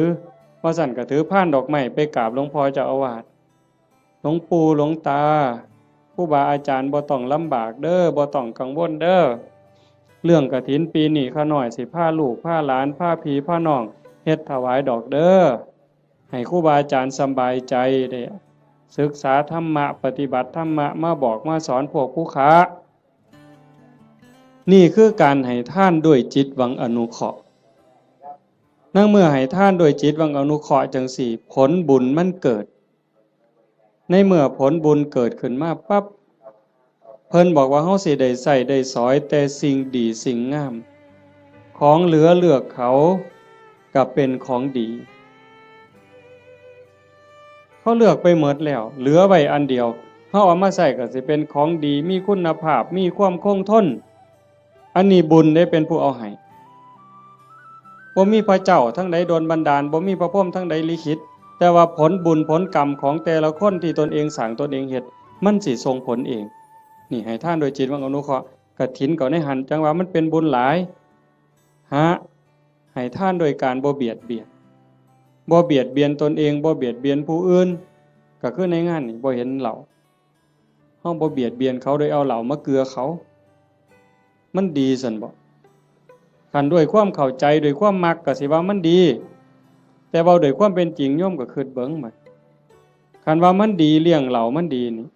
ว่าซั่นก็ถือพานดอกไม้ไปกราบหลวงพ่อเจ้าอาวาส หลวงปู่หลวงตา ครูบาอาจารย์บ่ต้องลำบากเด้อ บ่ต้องกังวลเด้อ เรื่องกฐินปีนี้ข้าน้อยสิพาลูกพาหลานพาพี่พาน้องเฮ็ดถวายดอกเด้อ ให้ครูบาอาจารย์สำบายใจ ได้ศึกษาธรรมะ ปฏิบัติธรรมะ มาบอกมาสอนพวกผู้ค้า นี่คือการให้ทานด้วยจิตหวังอนุเคราะห์ ในเมื่อให้ทานด้วยจิตหวังอนุเคราะห์จั่งซี้ ผลบุญมันเกิด ในเมื่อผลบุญเกิดขึ้นมาปั๊บ เพิ่นบอกว่าเฮาสิได้ใช้ได้สอยแต่สิ่งดีสิ่งงาม ของเหลือเลือกเขาก็เป็นของดี เขาเลือกไปหมดแล้ว เหลือไว้อันเดียว เฮาเอามาใช้ก็สิเป็นของดี มีคุณภาพ มีความคงทน อันนี้บุญเด้เป็นผู้เอาให้ บ่มีพระเจ้าทางใดดลบันดาล บ่มีพระพรหมทางใดลิขิต แต่ว่าผลบุญผลกรรมของแต่ละคนที่ตนเองสร้างตนเองเฮ็ด มันสิส่งผลเอง นี่ให้ทานโดยจิตหวังอนุเคราะห์ กฐินก็ในหั่น จั่งว่ามันเป็นบุญหลาย หา ให้ทานโดยการบ่เบียดเบียน บ่เบียดเบียนตนเอง บ่เบียดเบียนผู้อื่น ก็คือในงานนี่บ่เห็นเหล้า เฮาบ่เบียดเบียนเขาโดยเอาเหล้ามาเกือเขา มันดีซั่นบ่ คันด้วยความเข้าใจ ด้วยความมักก็สิว่ามันดี แต่เว้าด้วยความเป็นจริง โยมก็คิดเบิ่งบัด คันว่ามันดี เลี้ยงเหล้ามันดีนี่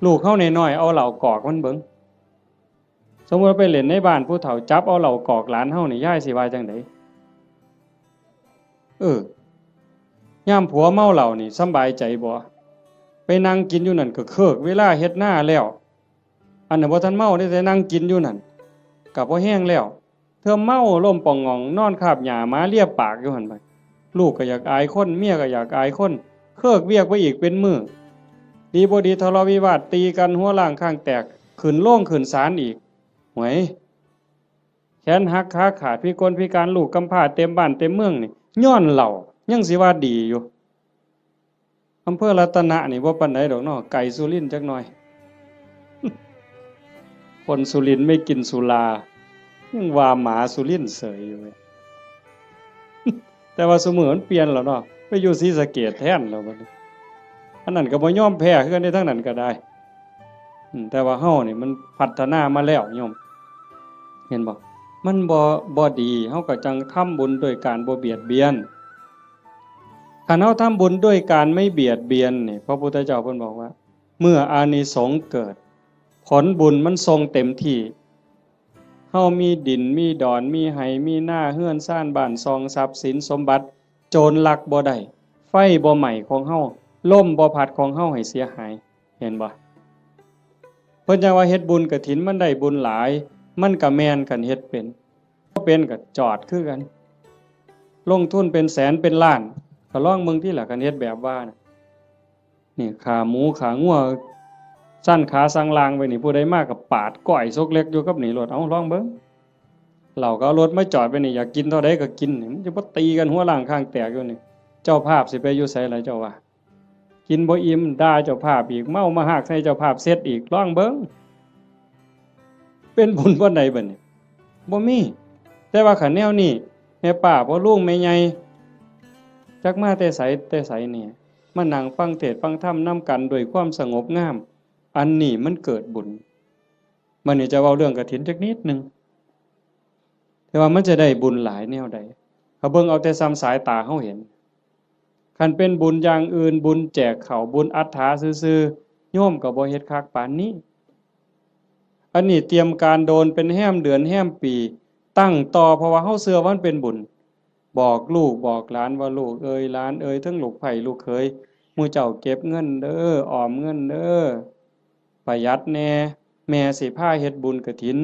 ลูกเฮาน้อยๆ เอาเหล้ากอกมันเบิ่ง สมมุติว่าไปเล่นในบ้านผู้เฒ่า จับเอาเหล้ากอกหลานเฮานี่ ยายสิว่าจั่งใด เออ ยามผัวเมาเหล้านี่สำบายใจบ่ ไปนั่งกินอยู่นั่นก็เคิกเวลาเฮ็ดนาแล้ว อันนั้นบ่ทันเมาเด้ แต่นั่งกินอยู่นั่น ก็พอแฮงแล้ว เทื่อเมาล้มป่องหง่อง นอนคาบหญ้าหมาเลียปากอยู่หั่นบัด ลูกก็อยากอายคน เมียก็อยากอายคน เคิกเวียกไปอีกเป็นมื้อ ดีบ่ดีทะเลาะวิวาทตีกัน หัวล้างข้างแตก ขึ้นโรงขึ้นศาลอีก หวย แขนหักขาขาด พิกลพิการ ลูกกำพร้าเต็มบ้านเต็มเมืองนี่ ย้อนเหล้า ยังสิว่าดีอยู่ อำเภอรัตนะนี่บ่ปานใดดอกเนาะ ไกลสุรินทร์จักหน่อย คนสุรินทร์ไม่กินสุรา ยังว่าหมาสุรินทร์เสยอยู่เว้ย แต่ว่าซุมื้อมันเปลี่ยนแล้วเนาะ ไปอยู่ศรีสะเกษแทนแล้วบัดนี้ อันนั้นก็บ่ยอมแพ้คือกันเด้ ทางนั้นก็ได้ อืม แต่ว่าเฮานี่มันพัฒนามาแล้วโยม เห็นบ่ มันบ่ บ่ดี เฮาก็จั่งทำบุญโดยการบ่เบียดเบียน คันเฮาทำบุญด้วยการไม่เบียดเบียนนี่ พระพุทธเจ้าเพิ่นบอกว่า เมื่ออานิสงส์เกิด ผลบุญมันส่งเต็มที่ เฮามีดิน มีดอน มีไฮ่ มีนา เฮือนซาน บ้านช่อง ทรัพย์สินสมบัติ โจรลักบ่ได้ ไฟบ่ไหม้ของเฮา ลมบ่พัดของเฮาให้เสียหาย เห็นบ่ เพิ่นจั่งว่าเฮ็ดบุญกฐินมันได้บุญหลาย มันก็แม่นคันเฮ็ดเป็น บ่เป็นก็จอดคือกัน ลงทุนเป็นแสนเป็นล้าน ก็ลองเบิ่งติล่ะ คันเฮ็ดแบบว่าน่ะ นี่ขาหมูขางัว ซั่นขาสั่งลางไว้นี่ ผู้ใดมาก็ปาดก้อยซกเล็กอยู่กับนี่โลด เอาลองเบิ่ง เหล้าก็เอารถมาจอดไว้นี่ อยากกินเท่าใดก็กินนี่ มันจะบ่ตีกันหัวล้างข้างแตกอยู่นี่ เจ้าภาพสิไปอยู่ไสล่ะเจ้าว่า กินบ่อิ่ม ด่าเจ้าภาพอีก เมามาฮากใส่เจ้าภาพเสร็จอีก ลองเบิ่ง เป็นบุญบ่ใดบัดนี้ บ่มี แต่ว่าคันแนวนี้ แม่ป้าพ่อลุงแม่ใหญ่ จักมาแต่ไสแต่ไสนี่ มานั่งฟังเทศน์ฟังธรรมนำกันด้วยความสงบงาม อันนี้มันเกิดบุญ บัดนี้จะเว้าเรื่องกฐินจักนิดหนึ่ง แต่ว่ามันจะได้บุญหลายแนวใด เขาเบิ่งเอาแต่ส่ำสายตาเฮาเห็น คันเป็นบุญอย่างอื่น บุญแจกข้าว บุญอัฏฐาซื่อๆ โยมก็บ่เฮ็ดคักปานนี้ อันนี้เตรียมการโดนเป็นแฮมเดือนแฮมปี ตั้งต่อ เพราะว่าเฮาเชื่อว่ามันเป็นบุญ บอกลูกบอกหลานว่า ลูกเอยหลานเอย ทั้งลูกใภ้ลูกเขย หมู่เจ้าเก็บเงินเด้อ ออมเงินเด้อ ประหยัดแหน่ แม่สิพาเฮ็ดบุญกฐิน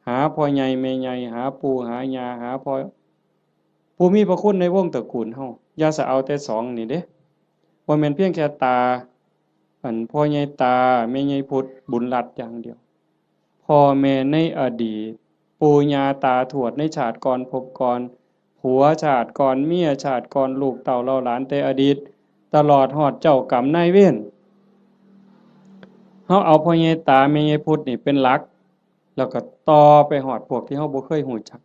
หาพ่อใหญ่แม่ใหญ่ หาปู่หาย่า หาพ่อ ผู้มีพระคุณในวงตระกูลเฮา อย่าสะเอาแต่สองนี่เด้ บ่แม่นเพียงแค่ตา อันพ่อใหญ่ตา แม่ใหญ่พุทธ บุญรัตน์อย่างเดียว พ่อแม่ในอดีต ปู่ย่าตาทวดในชาติก่อนภพก่อน ผัวชาติก่อน เมียชาติก่อน ลูกเต้าเหล่าหลานแต่อดีต ตลอดฮอดเจ้ากรรมนายเวร เฮาเอาพ่อใหญ่ตาแม่ใหญ่พุทธนี่เป็นหลัก แล้วก็ต่อไปฮอดพวกที่เฮาบ่เคยฮู้จัก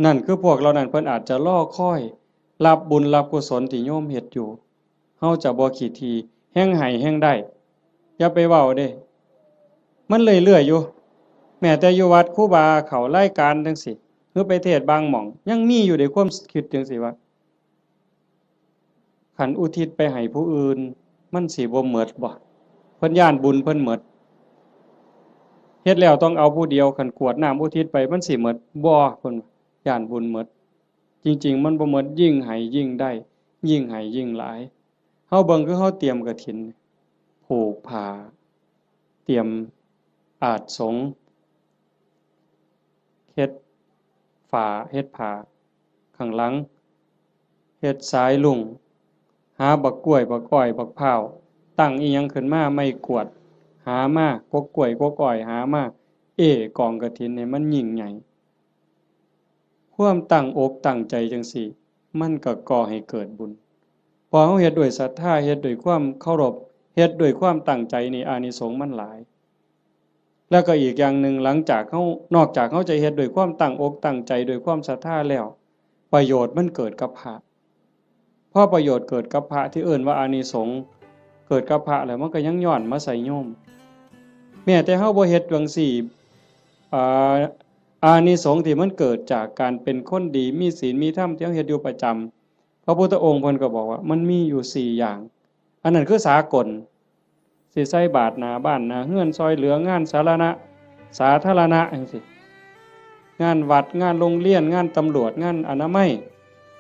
นั่นคือพวกเหล่านั้นเพิ่นอาจจะรอคอยรับบุญรับกุศลที่โยมเฮ็ดอยู่ เฮาจะบ่ขี้ถี่ แฮ่งให้แฮ่งได้ อย่าไปเว้าเด้ มันเรื่อยๆอยู่ แม้แต่อยู่วัดครูบาเข้ารายการจั่งซี้ หรือไปเทศน์บางหม่อง ยังมีอยู่เด้ ความคิดจั่งซี้ว่า คันอุทิศไปให้ผู้อื่น มันสิบ่หมดบ่ เพิ่นย้านบุญเพิ่นหมด เฮ็ดแล้วต้องเอาผู้เดียว คันกรวดน้ำอุทิศไป มันสิหมดบ่ เพิ่นย้านบุญหมด จริงๆ มันบ่หมด ยิ่งให้ยิ่งได้ ยิ่งให้ยิ่งหลาย เฮาเบิ่งคือเฮาเตรียมกฐิน ผูกผ้า เตรียมอาสน์สงฆ์ เฮ็ดฝา เฮ็ดผ้าข้างหลัง เฮ็ดสายลุง หาบักกล้วย บักอ้อย บักพร้าว ตั้งอีหยังขึ้นมา ไม้กวาด หามา กกกล้วย กกอ้อย หามา เอ้กองกฐินให้มันยิ่งใหญ่ ความตั้งอกตั้งใจจั่งซี้ มันก็ก่อให้เกิดบุญ พอเฮาเฮ็ดด้วยศรัทธา เฮ็ดด้วยความเคารพ เฮ็ดด้วยความตั้งใจนี่ อานิสงส์มันหลาย แล้วก็อีกอย่างหนึ่ง หลังจากเฮา นอกจากเฮาจะเฮ็ดด้วยความตั้งอกตั้งใจ ด้วยความศรัทธาแล้ว ประโยชน์มันเกิดกับพระ พอประโยชน์เกิดกับพระที่เอิ้นว่าอานิสงส์เกิดกับพระแล้ว มันก็ยังย้อนมาใส่โยม แม้แต่เฮาบ่เฮ็ดจั่งซี้ อ่า อานิสงส์ที่มันเกิดจากการเป็นคนดี มีศีล มีธรรม ที่เฮาเฮ็ดอยู่ประจำ พระพุทธองค์เพิ่นก็บอกว่ามันมีอยู่สี่อย่าง อันนั้นคือสากล สิใส่บาตรหน้าบ้านหน้าเฮือน ซ่อยเหลืองานสาธารณะ สาธารณะจั่งซี้ งานวัด งานโรงเรียน งานตำรวจ งานอนามัย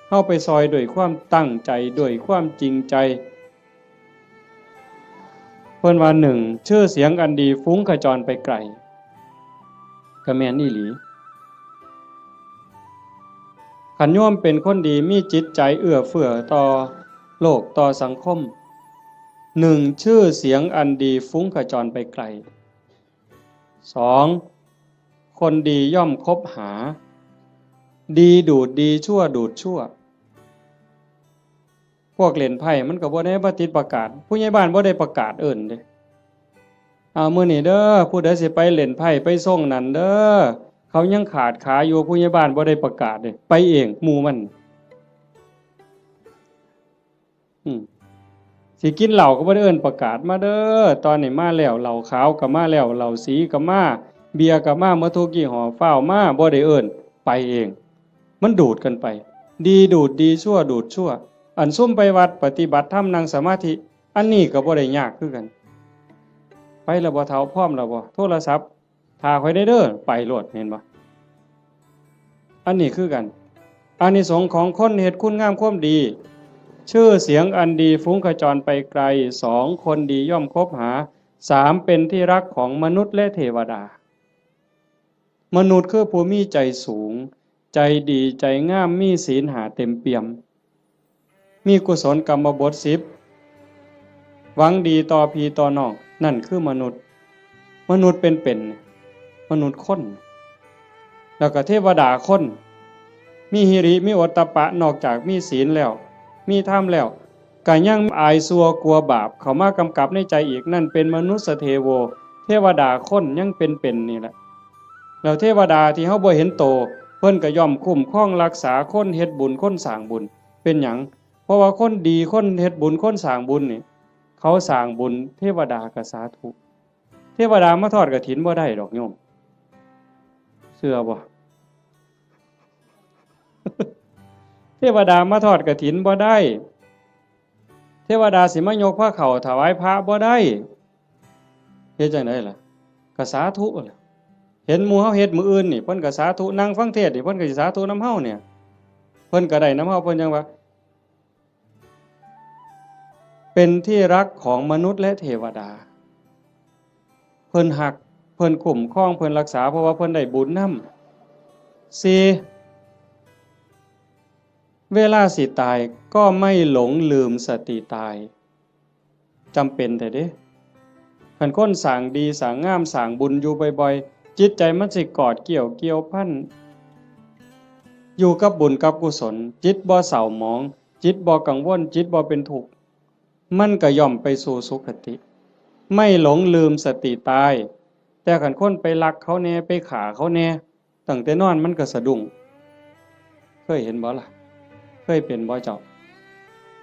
เฮาไปซ่อยด้วยความตั้งใจ ด้วยความจริงใจ เพิ่นว่า หนึ่ง ชื่อเสียงอันดีฟุ้งขจรไปไกล ก็แม่นอีหลี คันโยมเป็นคนดี มีจิตใจเอื้อเฟื้อต่อโลก ต่อสังคม หนึ่ง ชื่อเสียงอันดีฟุ้งขจรไปไกล สอง คนดีย่อมคบหา ดีดูดดี ชั่วดูดชั่ว พวกเล่นไพ่มันก็บ่ได้มาติดประกาศ ผู้ใหญ่บ้านบ่ได้ประกาศเอิ้นเด้ เอามื้อนี้เด้อ ผู้ใดสิไปเล่นไพ่ไปซ่งนั่นเด้อ เขายังขาดขาอยู่ ผู้ใหญ่บ้านบ่ได้ประกาศเด้ ไปเองหมู่มัน อืม สิกินเหล้าก็บ่ได้เอิ้นประกาศ มาเด้อ ตอนนี้มาแล้ว เหล้าขาวก็มาแล้ว เหล้าสีก็มา เบียร์ก็มา หมดทุกยี่ห้อ ฟ้าวมา บ่ได้เอิ้น ไปเอง มันดูดกันไป ดีดูดดี ชั่วดูดชั่ว อันซุมไปวัดปฏิบัติธรรมนั่งสมาธิ อันนี้ก็บ่ได้ยากคือกัน ไปแล้วบ่เฒ่า พร้อมแล้วบ่ โทรศัพท์ ถ้าข้อยได้เด้อ ไปโลด เห็นบ่ อันนี้คือกัน อานิสงส์ของคนเฮ็ดคุณงามความดี ชื่อเสียงอันดีฟุ้งขจรไปไกล สอง คนดีย่อมคบหา สาม เป็นที่รักของมนุษย์และเทวดา มนุษย์คือผู้มีใจสูง ใจดี ใจงาม มีศีลห้าเต็มเปี่ยม มีกุศลกรรมบทสิบ หวังดีต่อพี่ต่อน้อง นั่นคือมนุษย์ มนุษย์เป็นๆ มนุษย์คน แล้วก็เทวดาคน มีหิริ มีโอตตัปปะ นอกจากมีศีลแล้ว มีธรรมแล้ว ก็ยังอายชั่วกลัวบาปเข้ามากำกับในใจอีก นั่นเป็นมนุสสเทโว เทวดาคนยังเป็นๆ นี่แหละ แล้วเทวดาที่เฮาบ่เห็นโต เพิ่นก็ย่อมคุ้มครองรักษาคนเฮ็ดบุญ คนสร้างบุญ เป็นหยัง เพราะว่าคนดี คนเฮ็ดบุญ คนสร้างบุญนี่ เขาสร้างบุญ เทวดาก็สาธุ เทวดามาทอดกฐินบ่ได้ดอกโยม เชื่อบ่ เทวดามาทอดกฐินบ่ได้ เทวดาสิมายกพระเข้าถวายพระบ่ได้ เฮ็ดจั่งใดล่ะ ก็สาธุล่ะ เห็นหมู่เฮาเฮ็ดมื้ออื่นนี่ เพิ่นก็สาธุ นั่งฟังเทศน์นี่ เพิ่นก็สิสาธุนำเฮาเนี่ย เพิ่นก็ได้นำเฮา เพิ่นจั่งว่า เป็นที่รักของมนุษย์และเทวดา เพิ่นฮัก เพิ่นคุ้มครอง เพิ่นรักษา เพราะว่าเพิ่นได้บุญนำ สี่ เวลาสิตายก็ไม่หลงลืมสติตาย จำเป็นแท้เด้ คันคนสร้างดีสร้างงามสร้างบุญอยู่บ่อยๆ จิตใจมันสิกอดเกี่ยวเกี่ยวพัน อยู่กับบุญกับกุศล จิตบ่เศร้าหมอง จิตบ่กังวล จิตบ่เป็นทุกข์ มันก็ย่อมไปสู่สุคติ ไม่หลงลืมสติตาย แต่คันคนไปลักเขาแหน่ ไปฆ่าเขาแหน่ ตั้งแต่นอนมันก็สะดุ้ง เคยเห็นบ่ล่ะ เคยเป็นบ่เจ้า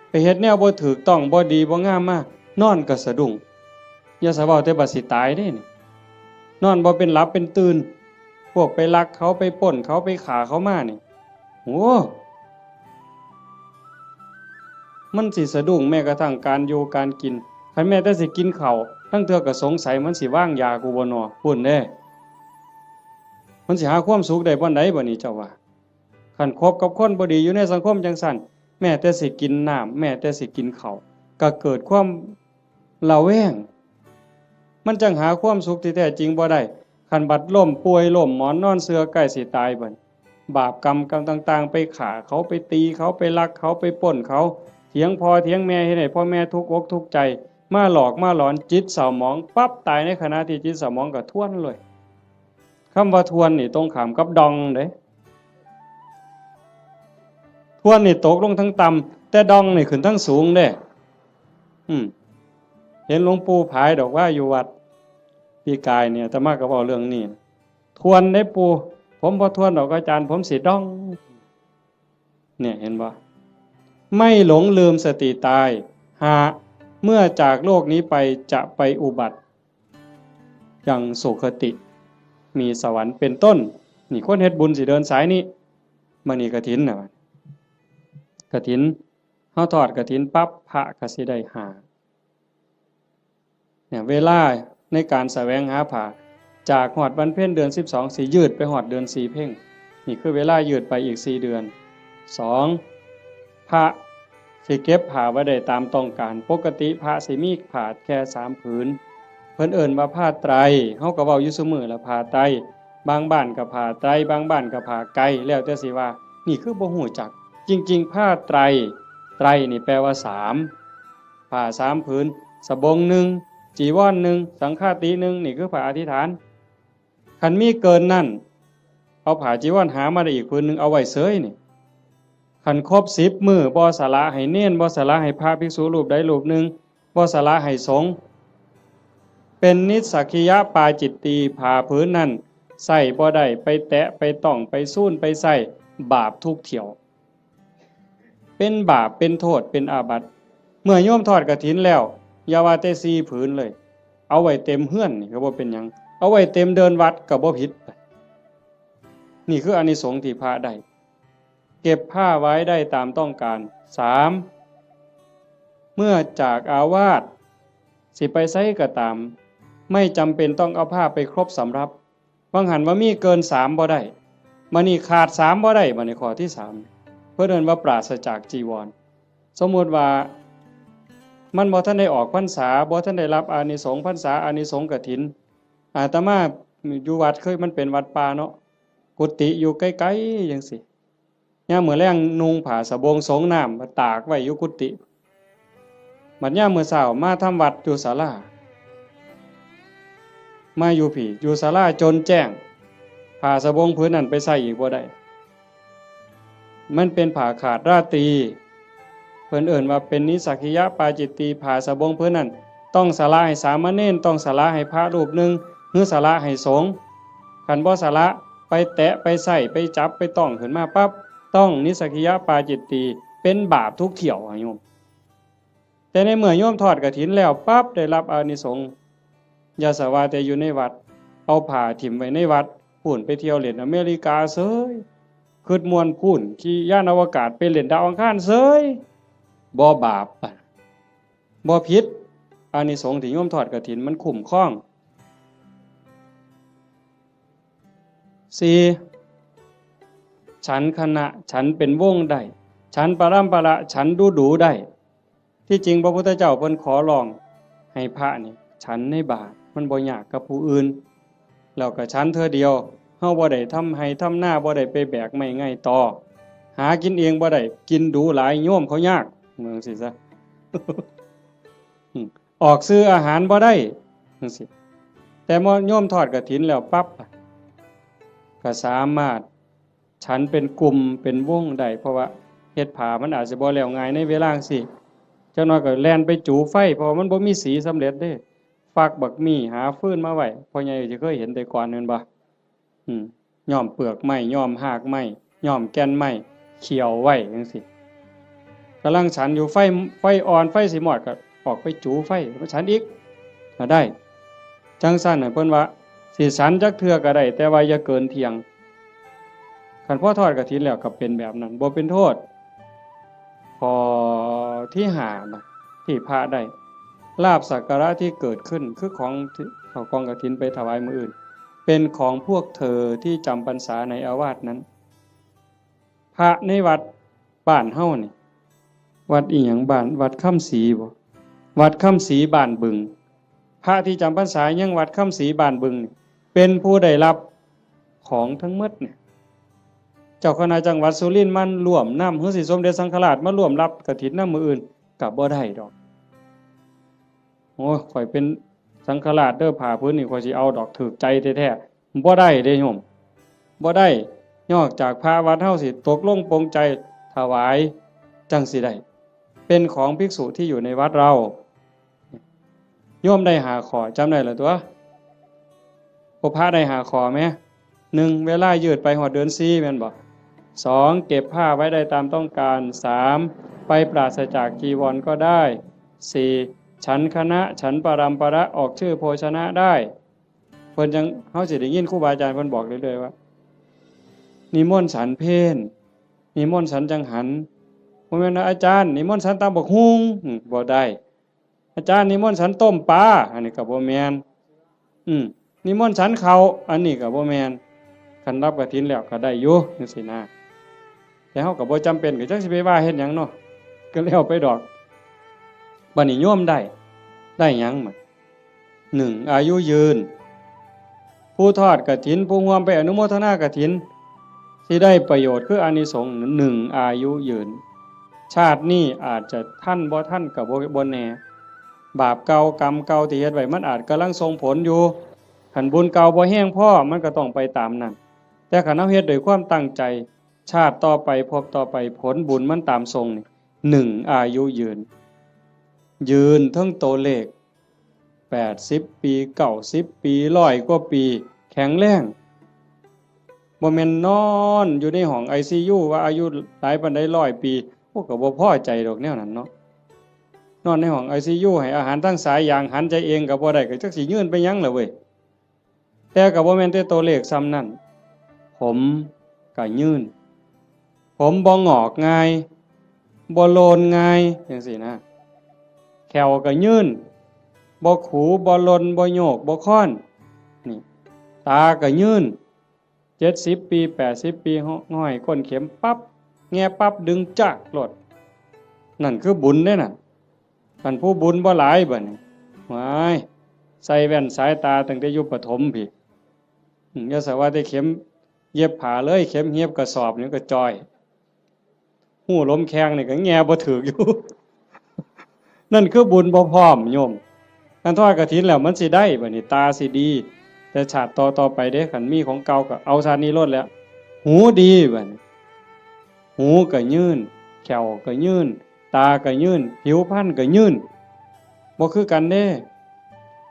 ไปเฮ็ดแนวบ่ถูกต้อง บ่ดีบ่งามมา นอนก็สะดุ้ง อย่าสะเว้าแต่บัดสิตายเด้นี่ นอนบ่เป็นหลับเป็นตื่น พวกไปลักเขา ไปปล้นเขา ไปฆ่าเขามานี่ โอ้ มันสิสะดุ้งแม้กระทั่งการอยู่การกิน คันแม้แต่สิกินข้าว ลางเทื่อก็สงสัยมันสิวางยากูบ่น้อ พู้นเด้ มันสิหาความสุขได้บ่อนใดบ่นี่เจ้าว่า คันคบกับคนบ่ดีอยู่ในสังคมจั่งซั้น แม้แต่สิกินน้ำ แม้แต่สิกินข้าว ก็เกิดความระแวง มันจั่งหาความสุขที่แท้จริงบ่ได้ คันบัดล้มป่วยล้มหมอนนอนเสื่อใกล้สิตายบัด บาปกรรมกรรมต่างๆ ไปฆ่าเขา ไปตีเขา ไปลักเขา ไปปล้นเขา เถียงพ่อเถียงแม่ เฮ็ดให้พ่อแม่ทุกข์อกทุกข์ใจ มาหลอกมาหลอน จิตเศร้าหมองปั๊บ ตายในขณะที่จิตเศร้าหมองก็ทวนเลย คำว่าทวนนี่ตรงข้ามกับด่องเด้ ทวนนี่ตกลงทางต่ำ แต่ด่องนี่ขึ้นทางสูงเด้ อืม เห็นหลวงปู่ผายดอกว่าอยู่วัด ปีกายเนี่ย อาตมาก็เว้าเรื่องนี้ ทวนได้ปู่ ผมบ่ทวนดอกอาจารย์ ผมสิด่อง เนี่ย เห็นบ่ ไม่หลงลืมสติตาย ห้า เมื่อจากโลกนี้ไปจะไปอุบัติยังสุคติ มีสวรรค์เป็นต้น นี่คนเฮ็ดบุญสิเดินสายนี้ มื้อนี้กฐินน่ะ กฐิน เฮาทอดกฐินปั๊บ พระก็สิได้ห้า เนี่ย เวลาในการแสวงหาผ้า จากฮอดวันเพ็ญเดือนสิบสอง สิยืดไปฮอดเดือนสี่เพ็ญ นี่คือเวลายืดไปอีกสี่เดือน สอง พระสิเก็บผ้าไว้ได้ตามต้องการ ปกติพระสิมีผ้าแค่สามผืน เพิ่นเอิ้นว่าผ้าไตร เฮาก็เว้าอยู่ซุมื้อละผ้าไตร บางบ้านก็ผ้าไตร บางบ้านก็ผ้าไก แล้วแต่สิว่า นี่คือบ่ฮู้จัก จริงๆ ผ้าไตร ไตรนี่แปลว่าสาม ผ้าสามผืน สบงหนึ่ง จีวรหนึ่ง สังฆาติหนึ่ง นี่คือผ้าอธิษฐาน คันมีเกินนั้น เอาผ้าจีวรหามาได้อีกผืนหนึ่ง เอาไว้เสยนี่ คันครบสิบมื้อ บ่สละให้เณร บ่สละให้พระภิกษุรูปใดรูปหนึ่ง บ่สละให้สงฆ์ เป็นนิสสักขิยปาจิตตี ผ้าผืนนั้นใส่บ่ได้ ไปแตะ ไปต้อง ไปซูน ไปใส่ บาปทุกเที่ยว เป็นบาป เป็นโทษ เป็นอาบัติ เมื่อโยมทอดกฐินแล้ว อย่าว่าแต่สี่ผืนเลย เอาไว้เต็มเฮือนนี่ก็บ่เป็นหยัง เอาไว้เต็มเดินวัดก็บ่ผิด นี่คืออานิสงส์ที่พระได้ เก็บผ้าไว้ได้ตามต้องการ สาม เมื่อจากอาวาส สิไปไสก็ตาม ไม่จำเป็นต้องเอาผ้าไปครบสำรับ บางหันว่ามีเกินสามบ่ได้ บัดนี้ขาดสามบ่ได้ บัดนี้ข้อที่สาม เพิ่นเอิ้นว่าปราศจากจีวร สมมุติว่ามันบ่ทันได้ออกพรรษา บ่ทันได้รับอานิสงส์พรรษา อานิสงส์กฐิน อาตมาอยู่วัดเคย มันเป็นวัดป่าเนาะ กุฏิอยู่ไกลๆจั่งซี้ ยามมื้อแลงนุ่งผ้าสบงสงน้ำมาตากไว้อยู่กุฏิ บัดยามมื้อเช้ามาทำวัดอยู่ศาลา มาอยู่พี้ อยู่ศาลาจนแจ้ง ผ้าสบงผืนนั้นไปใส่อีกบ่ได้ มันเป็นผ้าขาดราตรี เพิ่นเอิ้นว่าเป็นนิสสักขิยปาจิตตี ผ้าสบงผืนนั้น ต้องสละให้สามเณร ต้องสละให้พระรูปหนึ่ง หรือสละให้สงฆ์ คันบ่สละ ไปแตะ ไปใส่ ไปจับ ไปต้องขึ้นมาปั๊บ ต้องนิสสักขิยปาจิตตี เป็นบาปทุกเที่ยวอะโยม แต่ในเมื่อโยมทอดกฐินแล้วปั๊บ ได้รับอานิสงส์ อย่าสะว่าแต่อยู่ในวัด เอาผ้าถิ่มไว้ในวัด พู้นไปเที่ยวเล่นอเมริกาเสย คิดม่วนพู้น ขี่ยานอวกาศไปเล่นดาวอังคารเสย บ่บาป บ่ผิด อานิสงส์ที่โยมทอดกฐินมันคุ้มครอง สี่ ฉันคณะ ฉันเป็นวงได้ ฉันปรัมประ ฉันดูดูได้ ที่จริงพระพุทธเจ้าเพิ่นขอร้องให้พระนี่ฉันในบาตร มันบ่ยากกับผู้อื่น แล้วก็ฉันเทื่อเดียว เฮาบ่ได้ทำไฮ่ทำนา บ่ได้ไปแบกไม้ไงต่อ หากินเองบ่ได้ กินดูหลาย โยมเขายาก ว่าจั่งซี้ซะ อืม ออกซื้ออาหารบ่ได้จั่งซี้ แต่โยมทอดกฐินแล้วปั๊บ ก็สามารถฉันเป็นกลุ่มเป็นวงได้ เพราะว่าเฮ็ดผ้ามันอาจสิบ่แล้วง่ายในเวลาจั่งซี้ จักหน่อยก็แล่นไปจูไฟ เพราะว่ามันบ่มีสีสำเร็จเด้ ฟักบักมี่ หาฟืนมาไว้ พ่อใหญ่สิเคยเห็นแต่ก่อนแม่นบ่ อืม ย้อมเปลือกไม้ ย้อมฮากไม้ ย้อมแก่นไม้ เคี่ยวไว้จั่งซี้ กำลังฉันอยู่ ไฟ ไฟอ่อน ไฟสิมอดก็ออกไปจูไฟ มาฉันอีก ก็ได้ จั่งซั้นน่ะ เพิ่นว่าสิฉันจักเทื่อก็ได้ แต่ว่าอย่าเกินเที่ยง คันพอทอดกฐินแล้วก็เป็นแบบนั้น บ่เป็นโทษ ข้อที่ห้านะ ที่พระได้ ลาภสักการะที่เกิดขึ้น คือของที่เอากองกฐินไปถวายมื้ออื่น เป็นของพวกเธอที่จำพรรษาในอาวาสนั้น พระในวัดบ้านเฮานี่ วัดอีหยังบ้าน วัดคำศรีบ่ วัดคำศรีบ้านบึง พระที่จำพรรษายังวัดคำศรีบ้านบึงนี่ เป็นผู้ได้รับของทั้งหมดเนี่ย เจ้าคณะจังหวัดสุรินทร์มาร่วมนำ หรือสิสมเด็จสังฆราชมาร่วมรับกฐินนำมื้ออื่น ก็บ่ได้ดอก โอ้ย ข้อยเป็นสังฆราชเด้อ ผ้าผืนนี่ข้อยสิเอาดอก ถูกใจแท้ๆ บ่ได้เด้โยม บ่ได้ นอกจากพระวัดเฮาสิตกลงปลงใจถวาย จั่งสิได้ เป็นของภิกษุที่อยู่ในวัดเรา โยมได้ห้าข้อ จำได้แล้วตั๊ว พวกพระได้ห้าข้อแหม หนึ่ง เวลายืดไปฮอดเดือนสี่ แม่นบ่ สอง เก็บผ้าไว้ได้ตามต้องการ สาม ไปปราศจากจีวรก็ได้ สี่ ฉันคณะ ฉันปรัมประ ออกชื่อโภชนะได้ เพิ่นจั่ง เฮาสิได้ยินครูบาอาจารย์เพิ่นบอกเรื่อยๆว่า นิมนต์ฉันเพล นิมนต์ฉันจังหัน บ่แม่นว่า อาจารย์ นิมนต์ฉันตำบักหุ่ง อืม บ่ได้ อาจารย์ นิมนต์ฉันต้มปลา อันนี้ก็บ่แม่น อืม นิมนต์ฉันข้าว อันนี้ก็บ่แม่น คันรับกฐินแล้วก็ได้อยู่จั่งซี้นะ แต่เฮาก็บ่จำเป็น ก็จักสิไปว่าเฮ็ดหยังเนาะ ก็แล้วไปดอก บัดนี้โยมได้ ได้หยังบัด หนึ่ง อายุยืน ผู้ทอดกฐิน ผู้ร่วมไปอนุโมทนากฐิน สิได้ประโยชน์คืออานิสงส์ หนึ่ง อายุยืน ชาตินี้อาจจะทันบ่ทันก็บ่ บ่แน่ บาปเก่ากรรมเก่าที่เฮ็ดไว้มันอาจกำลังส่งผลอยู่ คันบุญเก่าบ่แฮงพอ มันก็ต้องไปตามนั้น แต่คันเฮาเฮ็ดด้วยความตั้งใจ ชาติต่อไป ภพต่อไป ผลบุญมันตามส่งนี่ หนึ่ง อายุยืน ยืนเทิงตัวเลข แปดสิบปี เก้าสิบปี ร้อยกว่าปี แข็งแรง บ่แม่นนอนอยู่ในห้องไอซียู ว่าอายุหลายปานใด ร้อยปี โอ้ ก็บ่พอใจดอกแนวนั้นเนาะ นอนในห้องไอซียู ให้อาหารทางสายยาง หันใจเองก็บ่ได้ ก็จักสิยืนไปหยังล่ะเว้ย แต่ก็บ่แม่นแต่ตัวเลขส่ำนั้น ผมก็ยืน ผมบ่งอกง่าย บ่โลนง่ายจั่งซี้นะ แข้วก็ยืน บ่ขู บ่หล่น บ่โยก บ่ค้อน นี่ ตาก็ยืน เจ็ดสิบปี แปดสิบปี ห้อยก้นเข็มปั๊บ แงะปั๊บ ดึงจากโลด นั่นคือบุญเด้นั่น คันผู้บุญบ่หลายบัดนี้ ว้าย ใส่แว่นสายตาตั้งแต่อยู่ประถมพี้ อืม อย่าสะว่าแต่เข็มเย็บผ้าเลย เข็มเย็บกระสอบนี่ก็จ่อย ฮู้ลมแข้งนี่ก็แงะบ่ถืกอยู่ นั่นคือบุญบ่พร้อมโยม คันทอดกฐินแล้วมันสิได้บัดนี้ ตาสิดี แต่ชาติต่อๆไปเด้ คันมีของเก่าก็เอาชาตินี้โลดแหล้ว หูดีบัดนี้ หูก็ยืน แข้วก็ยืน ตาก็ยืน ผิวพรรณก็ยืน บ่คือกันเด้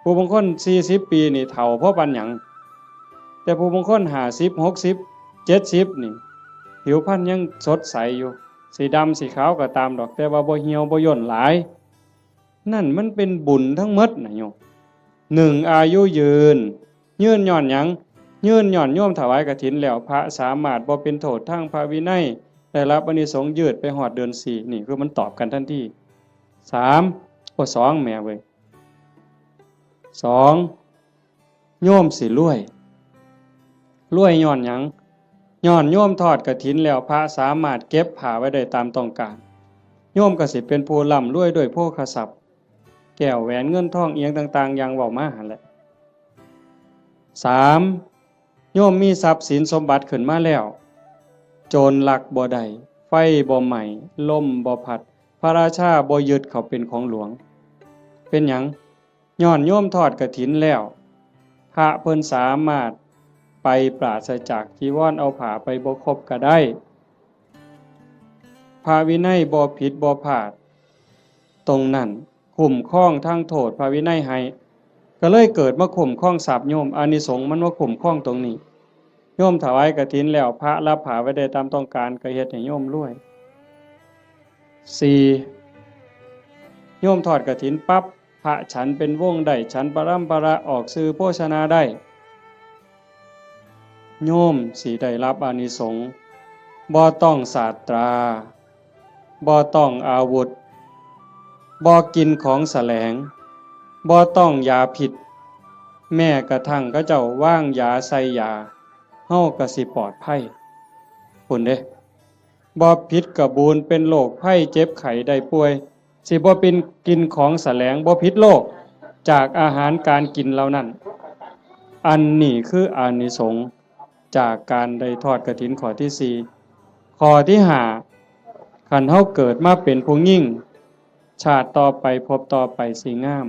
ผู้บางคนสี่สิบปีนี่เฒ่าพอปานหยัง แต่ผู้บางคนห้าสิบ หกสิบ เจ็ดสิบนี่ ผิวพรรณยังสดใสอยู่ สิดำสิขาวก็ตามดอก แต่ว่าบ่เหี่ยวบ่ย่นหลาย นั่นมันเป็นบุญทั้งหมดนะโยม หนึ่ง อายุยืน ยืนย้อนหยัง ยืนย้อนโยมถวายกฐินแล้ว พระสามารถบ่เป็นโทษทางพระวินัย ได้รับอานิสงส์ยืดไปฮอดเดือนสี่ นี่คือมันตอบกันทันที สาม โอ้ สอง แหมเว้ย สอง โยมสิรวย รวยย้อนหยัง ย้อนโยมทอดกฐินแล้ว พระสามารถเก็บผ้าไว้ได้ตามต้องการ โยมก็สิเป็นผู้ร่ำรวยด้วยโภคทรัพย์ แก้วแหวนเงินทองอิหยังต่างๆ อย่างเว้ามาหั่นแหละ สาม โยมมีทรัพย์สินสมบัติขึ้นมาแล้ว โจรลักบ่ได้ ไฟบ่ไหม้ ลมบ่พัด พระราชาบ่ยึดเขาเป็นของหลวง เป็นหยัง ย้อนโยมทอดกฐินแล้ว พระเพิ่นสามารถไปปราศจากจีวร เอาผ้าไปบ่ครบก็ได้ พระวินัยบ่ผิดบ่พลาด ตรงนั้นคุ้มครองทางโทษพระวินัยให้ ก็เลยเกิดมาคุ้มครองทรัพย์โยม อานิสงส์มันมาคุ้มครองตรงนี้ โยมถวายกฐินแล้ว พระรับผ้าไว้ได้ตามต้องการ ก็เฮ็ดให้โยมรวย สี่ โยมทอดกฐินปั๊บ พระฉันเป็นวงได้ ฉันปรำปรา ออกสื่อโภชนาได้ โยมสิได้รับอานิสงส์ บ่ต้องสาตรา บ่ต้องอาวุธ บ่กินของแสลง บ่ต้องยาพิษ แม้กระทั่งเขาเจ้าวางยาใส่ยา เฮาก็สิปลอดภัย พุ้นเด้ บ่ผิดกะบูน เป็นโรคภัยเจ็บไข้ได้ป่วย สิบ่เป็นกินของแสลง บ่ผิดโรคจากอาหารการกินเหล่านั้น อันนี้คืออานิสงส์จากการได้ทอดกฐินข้อที่สี่ ข้อที่ห้า คันเฮาเกิดมาเป็นผู้หญิง ชาติต่อไปภพต่อไปสิงาม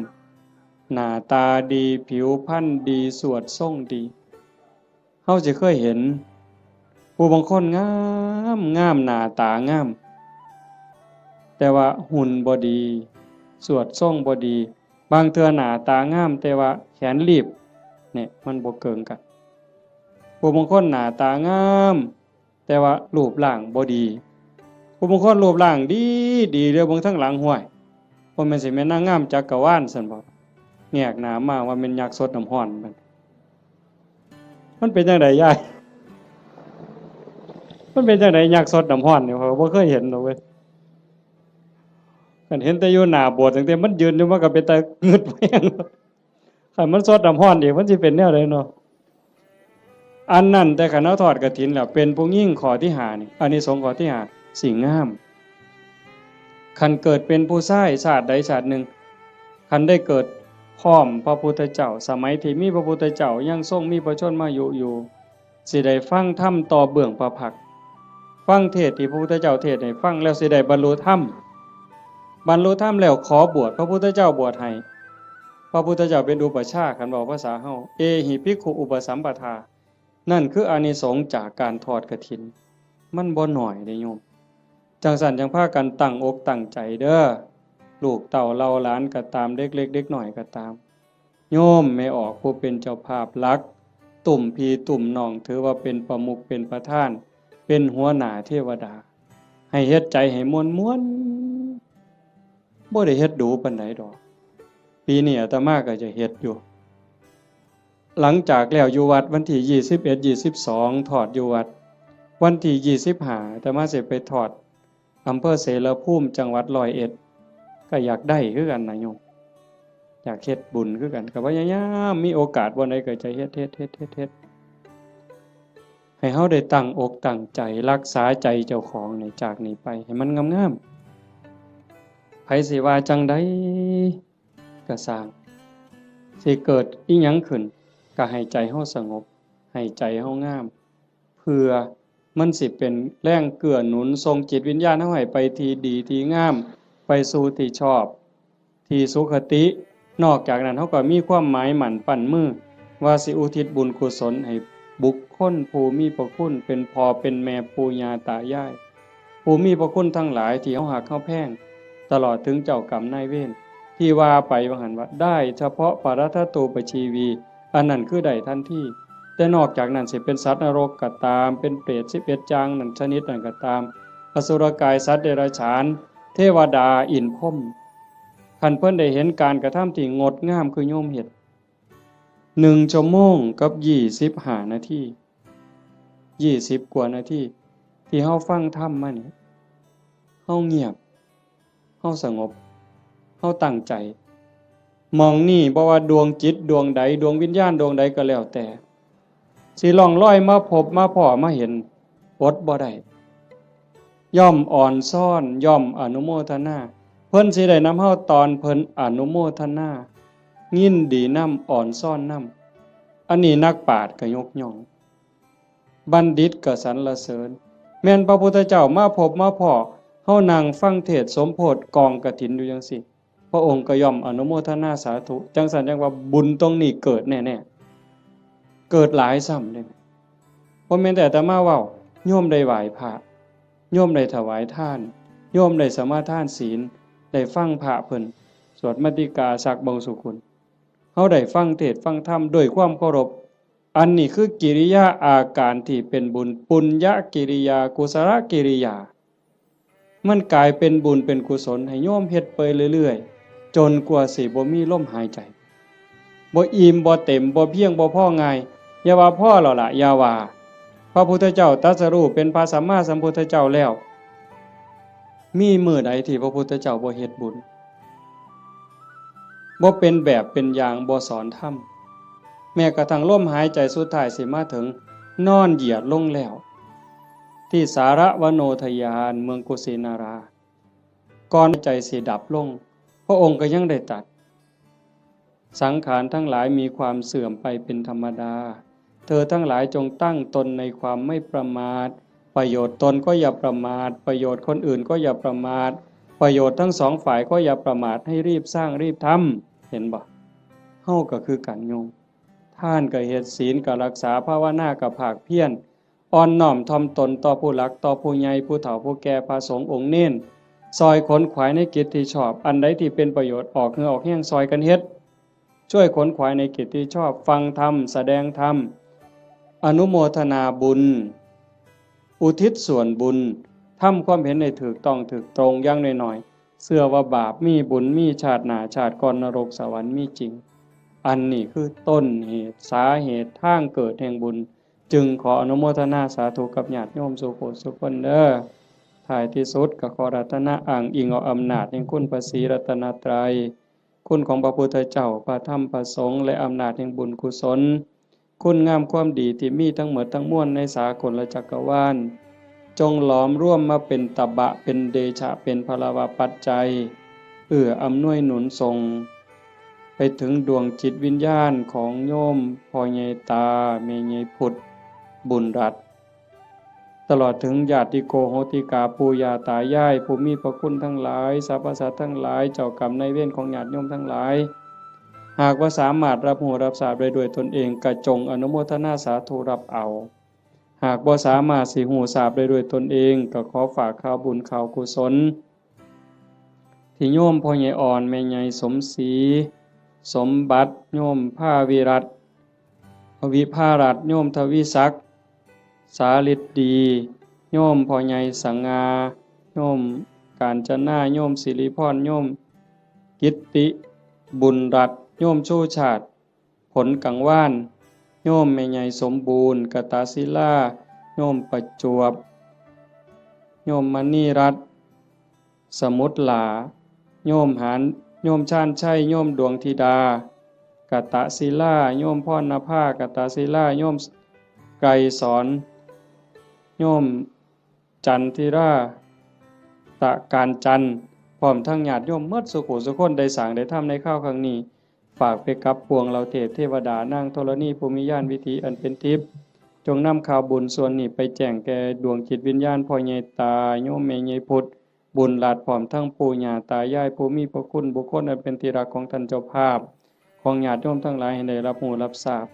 หน้าตาดี ผิวพรรณดี สวดทรงดี เฮาสิเคยเห็น ผู้บางคนงามงาม หน้าตางาม แต่ว่าหุ่นบ่ดี สวดทรงบ่ดี บางเทื่อหน้าตางาม แต่ว่าแขนลีบ เนี่ย มันบ่เกิ่งกัน ผู้บางคนหน้าตางาม แต่ว่ารูปร่างบ่ดี ผู้บางคนรูปร่างดีดี เดี๋ยวเบิ่งทางหลัง ห้วย บ่แม่นสิแม่นนางงามจักรวาลซั่นบ่ แงกหน้ามาว่าแม่นยักษ์ซดน้ำร้อนมัน มันเป็นจั่งใดยาย มันเป็นจั่งใดยักษ์ซดน้ำร้อนนี่ ข้อยบ่เคยเห็นดอกเว้ย คันเห็นแต่อยู่หน้าโบสถ์ ตั้งแต่มันยืนอยู่ มันก็เป็นตางึดแฮง คันมันซดน้ำร้อนอีก มันสิเป็นแนวใดเนาะ อันนั้น แต่คันเฮาทอดกฐินแล้ว เป็นผู้หญิงข้อที่ห้านี่ อานิสงส์ข้อที่ห้า สิงาม คันเกิดเป็นผู้ชายชาติใดชาติหนึ่ง คันได้เกิดพร้อมพระพุทธเจ้า สมัยที่มีพระพุทธเจ้ายังทรงมีพระชนมายุอยู่ สิได้ฟังธรรมต่อเบื้องพระพักตร์ ฟังเทศน์ที่พระพุทธเจ้าเทศน์ให้ฟังแล้วสิได้บรรลุธรรม บรรลุธรรมแล้วขอบวช พระพุทธเจ้าบวชให้ พระพุทธเจ้าเป็นอุปัชฌาย์ คันเว้าภาษาเฮา เอหิภิกขุอุปสัมปทา นั่นคืออานิสงส์จากการทอดกฐิน มันบ่น้อยเด้โยม จั่งซั้นจั่งพากันตั้งอกตั้งใจเด้อ ลูกเต้าเหล่าหลานก็ตาม เด็กเล็กเด็กน้อยก็ตาม โยมแม่ออกผู้เป็นเจ้าภาพหลัก ตุ้มพี่ตุ้มน้อง ถือว่าเป็นประมุขเป็นประธาน เป็นหัวหน้าเทวดา ให้เฮ็ดใจให้ม่วนๆ บ่ได้เฮ็ดดูปานใดดอก ปีนี้อาตมาก็จะเฮ็ดอยู่ หลังจากแล้วอยู่วัดวันที่ยี่สิบเอ็ด ยี่สิบสอง ทอดอยู่วัด วันที่ยี่สิบห้า อาตมาสิไปทอดอำเภอเสรภูมิ จังหวัดร้อยเอ็ด ก็อยากได้คือกันนะโยม อยากเฮ็ดบุญคือกัน ก็พยายามมีโอกาสบ่อนใดก็จะเฮ็ด เฮ็ด เฮ็ด เฮ็ด เฮ็ด ให้เฮาได้ตั้งอกตั้งใจรักษาใจเจ้าของนี่ จากนี้ไปให้มันงามๆ ไผสิว่าจั่งใดก็ซ่าง สิเกิดอิหยังขึ้น ก็ให้ใจเฮาสงบ ให้ใจเฮางาม เพื่อมันสิเป็นแรงเกื้อหนุนส่งจิตวิญญาณเฮาให้ไปที่ดีที่งาม ไปสู่ที่ชอบ ที่สุคติ นอกจากนั้นเฮาก็มีความหมายมั่นปั้นมือ ว่าสิอุทิศบุญกุศลให้บุคคลผู้มีพระคุณ เป็นพ่อเป็นแม่ปู่ย่าตายาย ผู้มีพระคุณทั้งหลายที่เฮาฮักเฮาแพง ตลอดถึงเจ้ากรรมนายเวร ที่ว่าไปว่าหั่นว่า ได้เฉพาะปรัตถตูปชีวี อันนั้นคือได้ทันที แต่นอกจากนั้นสิเป็นสัตว์นรกก็ตาม เป็นเปรตสิบเอ็ดอย่างนั้นชนิดนั้นก็ตาม อสุรกาย สัตว์เดรัจฉาน เทวดา อินทร์พรหม คันเพิ่นได้เห็นการกระทำที่งดงามคือโยมเฮ็ด หนึ่งชั่วโมงกับยี่สิบห้านาที ยี่สิบกว่านาที ที่เฮาฟังธรรมมานี่ เฮาเงียบ เฮาสงบ เฮาตั้งใจ หม่องนี่บ่ว่าดวงจิตดวงใด ดวงวิญญาณดวงใดก็แล้วแต่ สิล่องลอยมาพบมาพ้อมาเห็น อดบ่ได้ ย่อมอ่อนซ้อน ย่อมอนุโมทนา เพิ่นสิได้นำเฮาตอนเพิ่นอนุโมทนา ยินดีนำ อ่อนซ้อนนำ อันนี้นักปราชญ์ก็ยกย่อง บัณฑิตก็สรรเสริญ แม่นพระพุทธเจ้ามาพบมาพ้อ เฮานั่งฟังเทศน์สมโภชกองกฐินอยู่จังซี้ พระองค์ก็ย่อมอนุโมทนาสาธุ จังซั่นจังว่าบุญตรงนี้เกิดแน่ๆ เกิดหลายซ้ำเด้ บ่แม่นแต่อาตมาเว้า โยมได้ไหว้พระ โยมได้ถวายทาน โยมได้สมาทานศีล ได้ฟังพระเพิ่นสวดมัตติกาสักบงสุกุล เฮาได้ฟังเทศน์ฟังธรรมด้วยความเคารพ อันนี้คือกิริยาอาการที่เป็นบุญ ปุญญกิริยา กุศลกิริยา มันกลายเป็นบุญเป็นกุศลให้โยมเฮ็ดไปเรื่อยๆ จนกว่าสิบ่มีลมหายใจ บ่อิ่มบ่เต็ม บ่เพียงบ่พอง่าย อย่าว่าพอแล้วล่ะ อย่าว่า พระพุทธเจ้าตรัสรู้เป็นพระสัมมาสัมพุทธเจ้าแล้ว มีมื้อใดที่พระพุทธเจ้าบ่เฮ็ดบุญ บ่เป็นแบบเป็นอย่าง บ่สอนธรรม แม้กระทั่งลมหายใจสุดท้ายสิมาถึง นอนเหยียดลงแล้ว ที่สารวโนทยาน เมืองกุสินารา ก่อนใจสิดับลง พระองค์ก็ยังได้ตรัส สังขารทั้งหลายมีความเสื่อมไปเป็นธรรมดา เธอทั้งหลายจงตั้งตนในความไม่ประมาท ประโยชน์ตนก็อย่าประมาท ประโยชน์คนอื่นก็อย่าประมาท ประโยชน์ทั้งสองฝ่ายก็อย่าประมาท ให้รีบสร้างรีบทำ เห็นบ่ เฮาก็คือกันโยม ทานก็เฮ็ด ศีลก็รักษา ภาวนาก็ภาคเพียร อ่อนน้อมถ่อมตนต่อผู้หลัก ต่อผู้ใหญ่ ผู้เฒ่า ผู้แก่ พระสงฆ์องค์เณร ซอยขนขวายในกิจที่ชอบ อันใดที่เป็นประโยชน์ ออกเหงื่อออกแฮงซอยกันเฮ็ด ช่วยขนขวายในกิจที่ชอบ ฟังธรรม แสดงธรรม อนุโมทนาบุญ อุทิศส่วนบุญ ทำความเห็นให้ถูกต้องถูกตรง อย่างน้อยๆ เชื่อว่าบาปมี บุญมี ชาติหน้าชาติก่อน นรกสวรรค์มีจริง อันนี้คือต้นเหตุ สาเหตุ ทางเกิดแห่งบุญ จึงขออนุโมทนาสาธุกับญาติโยมสู่ผู้สู่คนเด้อ ท้ายที่สุดก็ขออาราธนาอ้างอิงเอาอำนาจแห่งคุณพระศรีรัตนตรัย คุณของพระพุทธเจ้า พระธรรม พระสงฆ์ และอำนาจแห่งบุญกุศล คุณงามความดีที่มีทั้งหมดทั้งมวลในสากลจักรวาล จงหลอมรวมมาเป็นตบะ เป็นเดชะ เป็นพลวปัจจัย เอื้ออำนวยหนุนส่ง ไปถึงดวงจิตวิญญาณของโยมพ่อใหญ่ตา แม่ใหญ่พุทธ บุญรัตน์ ตลอดถึงญาติโกโหติกา ปู่ย่าตายาย ผู้มีพระคุณทั้งหลาย สรรพสัตว์ทั้งหลาย เจ้ากรรมนายเวรของญาติโยมทั้งหลาย หากว่าสามารถรับรู้รับทราบได้ด้วยตนเอง ก็จงอนุโมทนาสาธุรับเอา หากบ่สามารถสิรู้ทราบได้ด้วยตนเอง ก็ขอฝากข่าวบุญข่าวกุศล ที่โยมพ่อใหญ่อ่อน แม่ใหญ่สมศรี สมบัติ โยมภาวิรัตน์ วิภารัตน์ โยมทวีศักดิ์ สาฤทธิ์ดี โยมพ่อใหญ่สง่า โยมกาญจนา โยมสิริพร โยมกิตติ บุญรัตน์ โยมชูชาติ ผลกังวาน โยมแม่ใหญ่สมบูรณ์ กตศิลา โยมประจวบ โยมมณีรัตน์ สมุทรหลา โยมหาน โยมชาญชัย โยมดวงธิดา กตศิลา โยมพรณภา กตศิลา โยมไกรสอน โยมจันทิรา ตะการจันทร์ พร้อมทั้งญาติโยมหมดสุขุสุคนได้สร้างได้ทำในคราวครั้งนี้ ฝากไปกับปวงเหล่าเทพเทวดานางธรณีผู้มีญาณวิถีอันเป็นทิพย์ จงนำข่าวบุญส่วนนี้ไปแจ้งแก่ดวงจิตวิญญาณพ่อใหญ่ตา โยมแม่ใหญ่พุทธ บุญรัตน์ พร้อมทั้งปู่ย่าตายายผู้มีพระคุณ บุคคลอันเป็นที่รักของท่านเจ้าภาพ ของญาติโยมทั้งหลายให้ได้รับรู้รับทราบ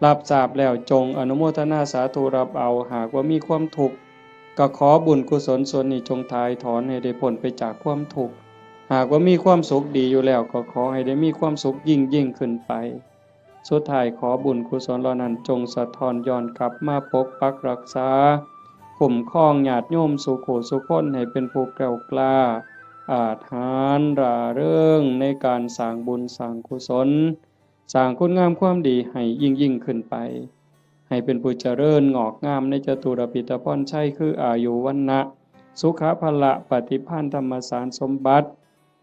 รับทราบแล้วจงอนุโมทนาสาธุรับเอา หากว่ามีความทุกข์ ก็ขอบุญกุศลส่วนนี้จงถ่ายถอนให้ได้พ้นไปจากความทุกข์ หากว่ามีความสุขดีอยู่แล้ว ก็ขอให้ได้มีความสุขยิ่งยิ่งขึ้นไป สุดท้ายขอบุญกุศลเหล่านั้นจงสะท้อนย้อนกลับมาปกปักรักษา คุ้มครองญาติโยมสุขุสุคนให้เป็นผู้แกล้วกล้า อาจหาญร่าเริงในการสร้างบุญสร้างกุศล สร้างคุณงามความดีให้ยิ่งยิ่งขึ้นไป ให้เป็นผู้เจริญงอกงามในจตุรพิธพรชัย คืออายุ วรรณะ สุขะ พละ ปฏิภาณ ธรรมสารสมบัติ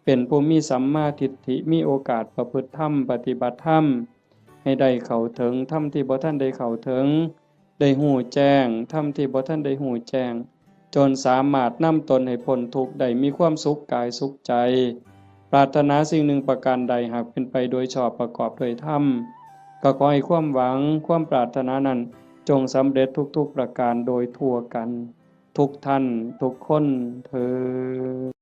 เป็นผู้มีสัมมาทิฏฐิ มีโอกาสประพฤติธรรม ปฏิบัติธรรม ให้ได้เข้าถึงธรรมที่บ่ทันได้เข้าถึง ได้ฮู้แจ้งธรรมที่บ่ทันได้ฮู้แจ้ง จนสามารถนำตนให้พ้นทุกข์ได้ มีความสุขกายสุขใจ ปรารถนาสิ่งหนึ่งประการใด หากเป็นไปโดยชอบประกอบด้วยธรรม ก็ขอให้ความหวังความปรารถนานั้นจงสำเร็จทุกๆประการโดยทั่วกัน ทุกท่านทุกคนเทอญ